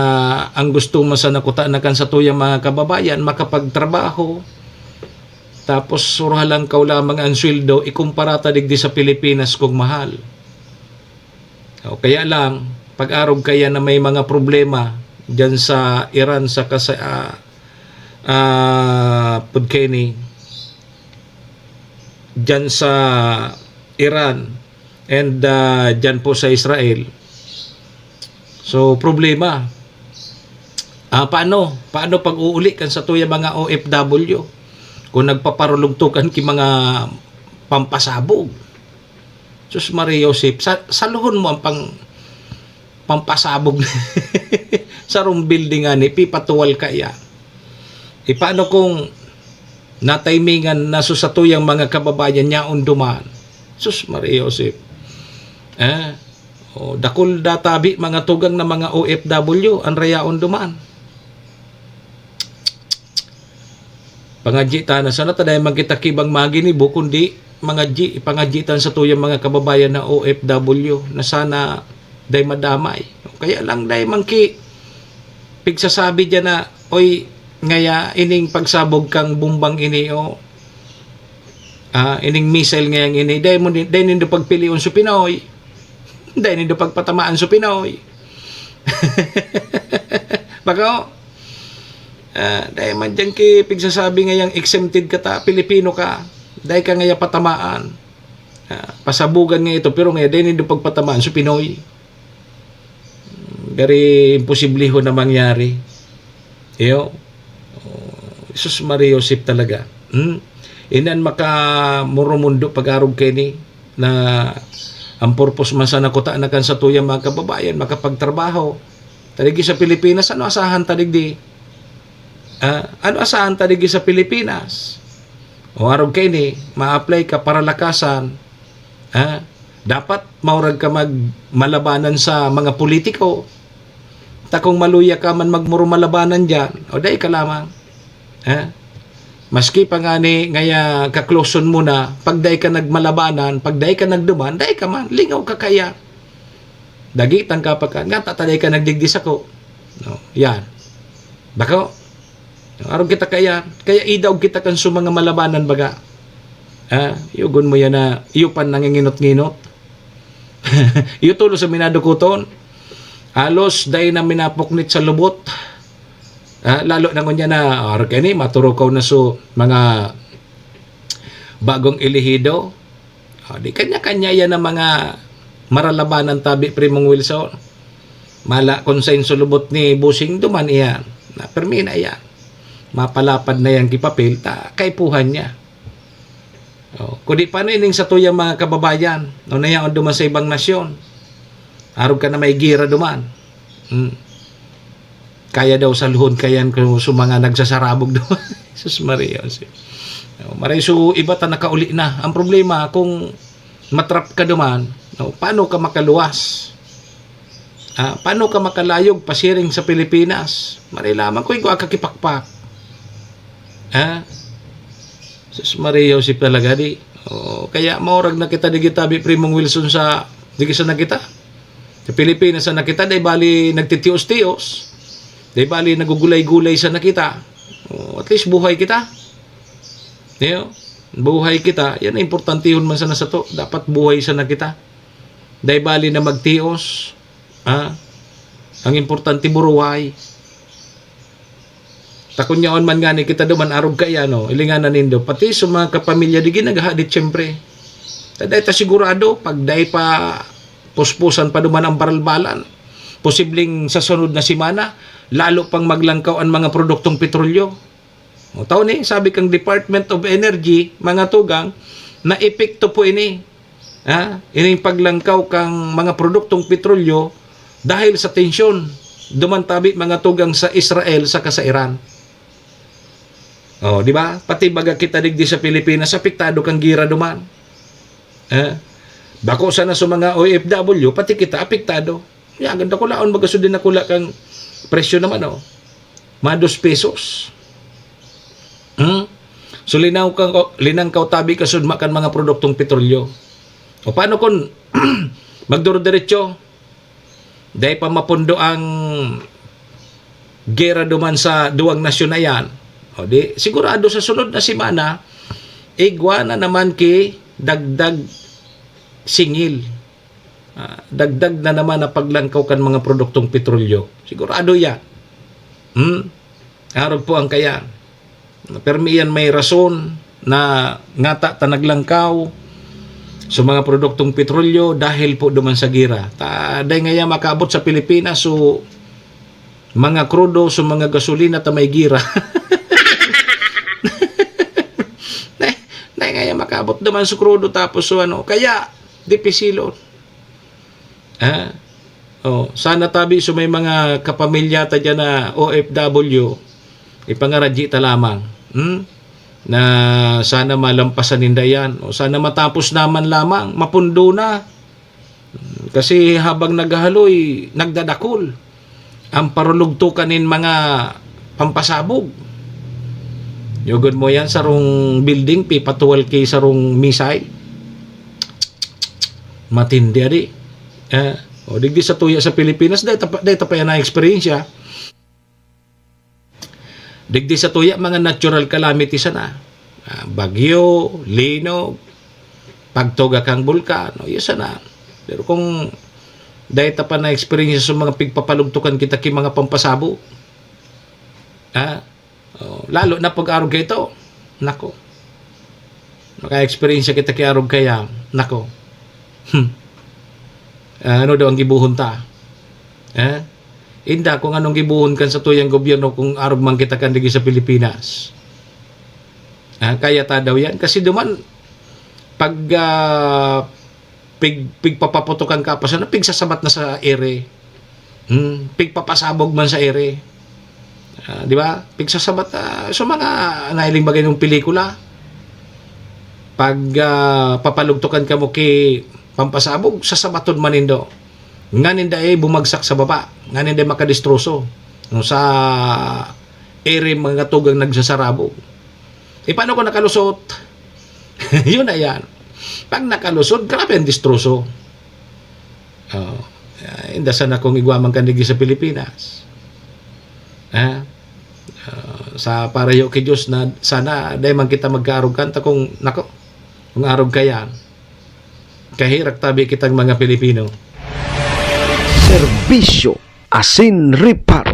ang gusto man sana kutana kan satuyang mga kababayan, makapagtrabaho, tapos suro halangkaw lamang ang sweldo, ikumpara ta digdi sa Pilipinas kung mahal. O kaya lang, pag-arog kaya na may mga problema diyan sa Iran saka sa, ah, ah, pud kaini, diyan sa Iran and, ah, diyan po sa Israel. So, problema. Ah, paano? Paano pag-uuli kan satuyang mga O F W? Kung nagpaparulugtukan ki mga pampasabog. Sus Maria Josep, sa-, saluhon mo ang pang-, pampasabog. Sarong building ani, pipatuwal kaya. E, paano kung natimingan na so satuyang mga kababayan niya on duman? Sus Maria Josep. Eh? O, dakul databi mga tugang na mga O F W an rayaon duman. Pangadyi ta na sana ta dai man kita kibang maginibo, kundi mangadyi, ipangadyi ta sa tuyang mga kababayan na O F W na sana dai madamay. Kaya lang dai man ki pigsasabi diyan na, "Oy, ngaya ining pagsabog kang bumbang ini, o, ah, ining missile ngayang ini, dai mo ni, dai nindo pagpilion so Pinoy." Dai nindo pagpatamaan so Pinoy. Bako, ah, dai man diyan ki pigsasabi ngayang exempted ka ta, Pilipino ka. Dai ka ngaya patamaan. Ah, pasabugan nga ito, pero ngaya dai nindo pagpatamaan so Pinoy. Gari imposiblehon na mangyari. Iyo. Oh, Jesus Maria Josep talaga. Hmm? Inan makamurumundo pag-arog kaini na ang purpose man sana kuta na kan satuyang mga kababayan makapagtrabaho. Tadigi sa Pilipinas, ano asahan tadigi? Ah, ano asahan tadigi sa Pilipinas? O arog kaini, ma-apply ka para lakasan. Ah, dapat maurag ka mag-, malabanan sa mga politiko. Ta kung maluya ka man magmuro malabanan diyan, o dai ka lamang. Eh? Maski pa ngani ngaya kakloson mo na, pag dai ka nagmalabanan, pag dai ka nagduman, dai ka man, lingaw ka kaya. Dagitan ka pa ka, nga tataday ka nagdigdi sako. No, yan. Bako? Arog kita kaya, kaya idaog kita kan su mga malabanan baga. Ah, yugon mo yan na iyo pan nanginginot-nginot. Iyo tulo sa minadukoton. Halos dai na minapuknit sa lubot. Ah, lalo na ngunyan na, ah, arog kaini, maturukaw na su mga bagong elehido. Ah, di kanya-kanya yan ang mga maralabanan tabi, Primong Wilson. Mala kung sa insulubot ni Busing duman iyan. Na, permi na iyan. Mapalapad na yan kipapil, ta, kaipuhan niya. Oh, kundi paano ining satuyang mga kababayan? O nayaon duman sa ibang nasyon. Arog ka na may gira duman. Hmm. Kaya daw sa luhon kayan ko sa mga nagsasarabog daw. Jesus Maria, si, oh, maray so iba ta nakauli na. Ang problema, kung matrap ka duman, no, paano ka makaluwas? Ah, paano ka makalayog pasiring sa Pilipinas? Maray lamang kung igwa ka kipakpak. Ah, Jesus Maria, Joseph talaga di. Oh, kaya maurag na kita digi tabi, Primong Wilson, sa digi sa na kita. Sa Pilipinas na kita, dai bali nagtitios-tios. Dai bali nagugulay-gulay sa na kita. Oh, at least buhay kita. Diyo? Buhay kita. Yan ang importantihon man sana sato. Dapat buhay sana kita. Dai bali na magtios. Ha? Ang importante, buruhay. Ta kun yaon man ngani kita duman arog kaya, no, ilinganan nindo, pati sa mga kapamilya, digi naghahadit, siyempre. Ta dai ta sigurado, pag dai pa puspusan pa duman ang baralbalan, posibleng sa sunod na semana, lalo pang maglangkaw ang mga produktong petrolyo. O, tao ni, sabi kang Department of Energy, mga tugang, na epekto po ini. Ha? Ining paglangkaw kang mga produktong petrolyo dahil sa tensyon duman tabi, mga tugang, sa Israel saka sa Iran. Oh, di ba? Pati baga kita digdi sa Pilipinas, apektado kang gira duman. Eh? Bako sana sa mga O F W, pati kita apektado. Yan, ganda kulaon, baga sundin na kula kang presyo naman, oh. Mga dos pesos. Hmm? So, linaw ka, linangkaw tabi ka sudma kan mga produktong petrolyo. O paano kung magduro-diretso? Dai pa mapundo ang gera duman sa duwang nasyon na yan. O di, sigurado sa sunod na semana, igwa na naman ki dagdag singil. Ah, dagdag na naman na paglangkaw kan mga produktong petrolyo. Sigurado yan. Hmm? Arog po ang kaya. Permi yan may rason na ngata ta naglangkaw sa mga produktong petrolyo dahil po duman sa gira. Ta, dai ngaya makaabot sa Pilipinas, so mga krudo, so mga gasolina ta may gira. Dai, dai ngaya makaabot duman sa krudo, tapos so ano, kaya dipisilon. Ah, oh, sana tabi so may mga kapamilya ta diyan na O F W, ipangaradyi ta lamang, hmm? Na sana malampasan ninda yan. O sana matapos naman lamang, mapundo na. Kasi habang naghahaloy, nagdadakul ang parulugtukan nin mga pampasabog. Yugod mo yan, sarong building, pipatuwal ki sarong missile. Matindi, adi. Eh, o, digdi sa tuya sa Pilipinas, dai ta pa, dai ta pa yan na-eksperyensya. Digdi sa tuya, mga natural calamity sana. Ah, bagyo, linog, pagtuga kang bulkan, o, yun sana. Pero kung dai ta pa na-experience sa mga pigpapalugtukan kita ki mga pampasabo, ah, oh, lalo na pag-arog kaito, nako. Maka-experience kita ki arog kaya, nako. Hmm. Ah, ano daw ang gibohon ta? Eh? Inda kung anong gibohon kan satuyang gobyerno kung arog man kita kan digi sa Pilipinas. Ah, kaya ta daw yan. Kasi duman, pag, ah, pig-, pigpapaputukan ka pa sana, pigsasabat na sa ere. Hmm, pigpapasabog man sa ere. Ah, di ba? Pigsasabat, ah, sa mga nahiling bagay ng pelikula. Pag, ah, papalugtukan ka mo ki pampasabog, sasabaton man nindo. Nganin dai bumagsak sa baba, nganin dai makadistroso, no, sa ere mga tugang nagsasarabog. E, paano kung nakalusot? Yun na yan. Pag nakalusot, grabe ang distroso. Oh, ah, inda sana kung igwa man ka digi sa Pilipinas. Ha? Ah, sa parayo ki Diyos na sana dai man kita magkaarog kanta kung, nako, kung arog ka yan. Kahirak tabi kitang mga Pilipino. Serbisyo asin reparo.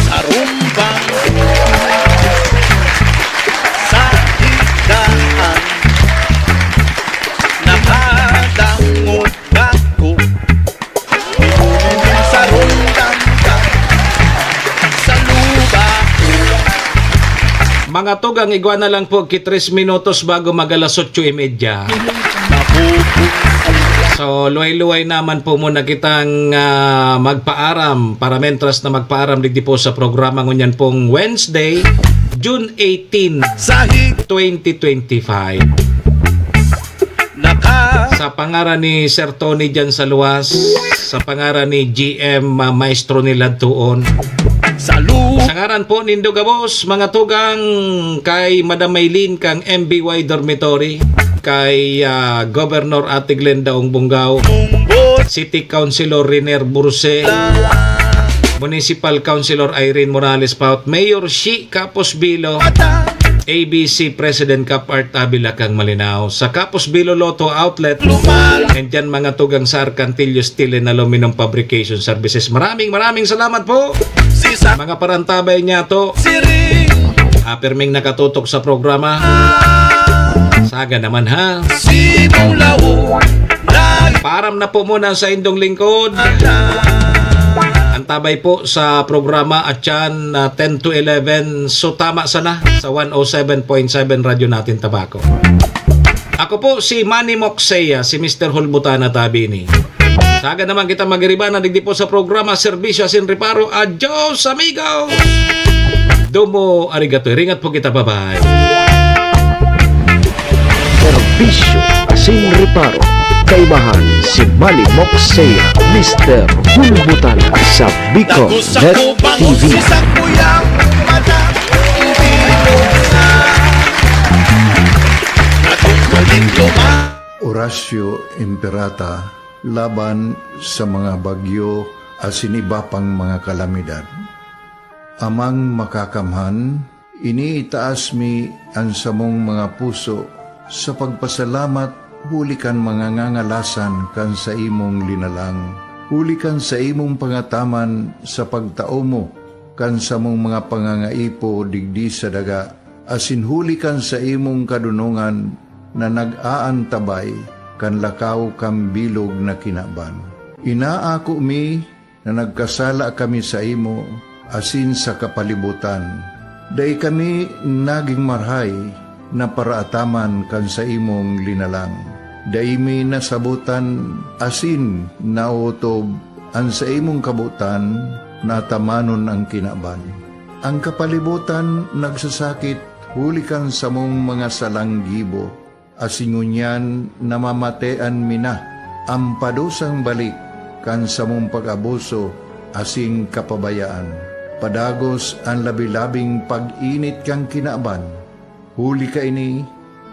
Sarumbang sa higaan, nakadangog ako. Sarong damdam sa luba ko. Mga tugang, igwa na lang po ki tres minutos bago mag alas otso y media. Napupunta So, luway-luway naman po muna kitang, ah, magpaaram, para mentras na magpaaram digdi po sa programa ngunyan pong Wednesday, June eighteen, Sahig twenty twenty-five. Naka- Sa pangaran ni Sir Tony dyan sa luwas, sa pangaran ni G M, ah, Maestro ni Ladtuon. Sa lu- Sa ngaran po nindo gabos, mga tugang, kay Madam Maylene kang M B Y Dormitory, kay, ah, Governor Ate Glenda Ong Bungao, City Councilor Riner Burse, Municipal Councilor Irene Morales Paut, Mayor Shi Capos Bilo, A B C President Cap Art Avila kang Malinao, sa Capos Bilo Lotto Outlet, and dyan mga tugang sa Arcantillo Steel and Aluminum Fabrication Services. Maraming, maraming salamat po. Sisa- Mga parantabay niya to. Siring. Ah, pirming nakatutok sa programa. Saga naman, ha? Simulaw. Param na po muna sa indong lingkod. Antabay po sa programa at yan, ah, ten to eleven. So, tama sana sa one oh seven point seven Radyo Natin Tabaco. Ako po si Manny Moxea, si Mister Hulbutana Tabini. Saga naman kita magiriba na digdi po sa programa Serbisyo Asin Reparo. Adios, amigo! Domo arigato. Ringat po kita. Bye-bye. Serbisyo Asin Reparo. Kaibahan si Manny Moxea, Mister Hulbutana sa Bicol Net T V. Horacio Imperata laban sa mga bagyo asin iba pang mga kalamidad. Amang Makakamhan, iniitaas mi an samong mga puso sa pagpasalamat huli kan mga ngangalasan kan saimong linalang, huli kan saimong pangataman sa pagtao mo kan samong mga pangangaipo digdi sa daga, asin huli kan saimong kadonongan na nag-aantabay kan lakaw kan bilog na kinaban. Inaako mi na nagkasala kami saimo asin sa kapalibotan. Dai kami nagin marahay na paraataman kan saimong linalang. Dai mi nasabotan asin naotob an saimong kabotan na atamanon an kinaban. An kapalibotan nagsasakit huli kan samong mga salang gibo, asin ngunyan namamatean mi na an padusang balik kan samong pag-abuso asin kapabayaan. Padagos an labi-labing pag-init kan kinaban. Huli kaini,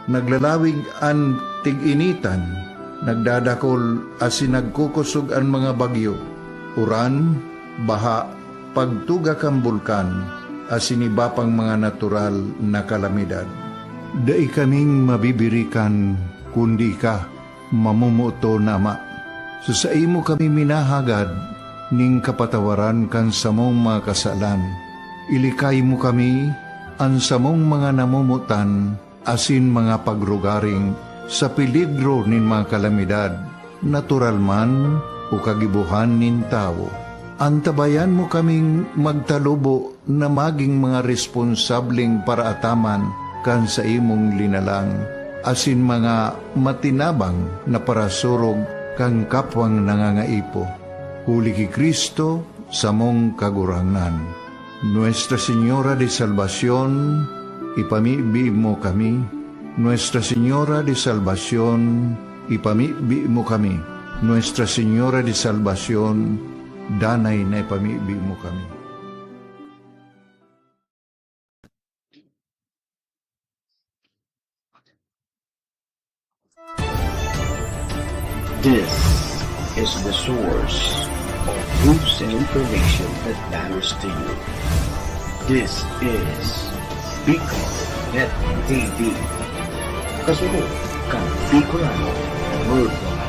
naglalawig an tig-initan, nagdadakol asin nagkukosog an mga bagyo, uran, baha, pagtuga kan bulkan, asin iba pang mga natural na kalamidad. Dai kaming mabibirikan kundi ika, mamomoton na Ama. Sa saimo kami minahagad nin kapatawaran kan samong mga kasalan. Ilikay mo kami, an samong mga namomotan, asin mga pagrugaring sa peligro nin mga kalamidad, natural man o kagibohan nin tawo. Antabayan mo kaming magtalubo na magin mga responsableng paraataman kan saimong linalang, asin mga matinabang na parasurog kan kapwang nangangaipo. Huli ki Cristo, samong Kagurangnan. Nuestra Señora de Salvacion, ipamibi mo kami. Nuestra Señora de Salvacion, ipamibi mo kami. Nuestra Señora de Salvacion, danay na ipamibi mo kami. This is the source of news and information that matters to you. This is Bicol Net T V. Kasunod kan Bicolano Worldwide.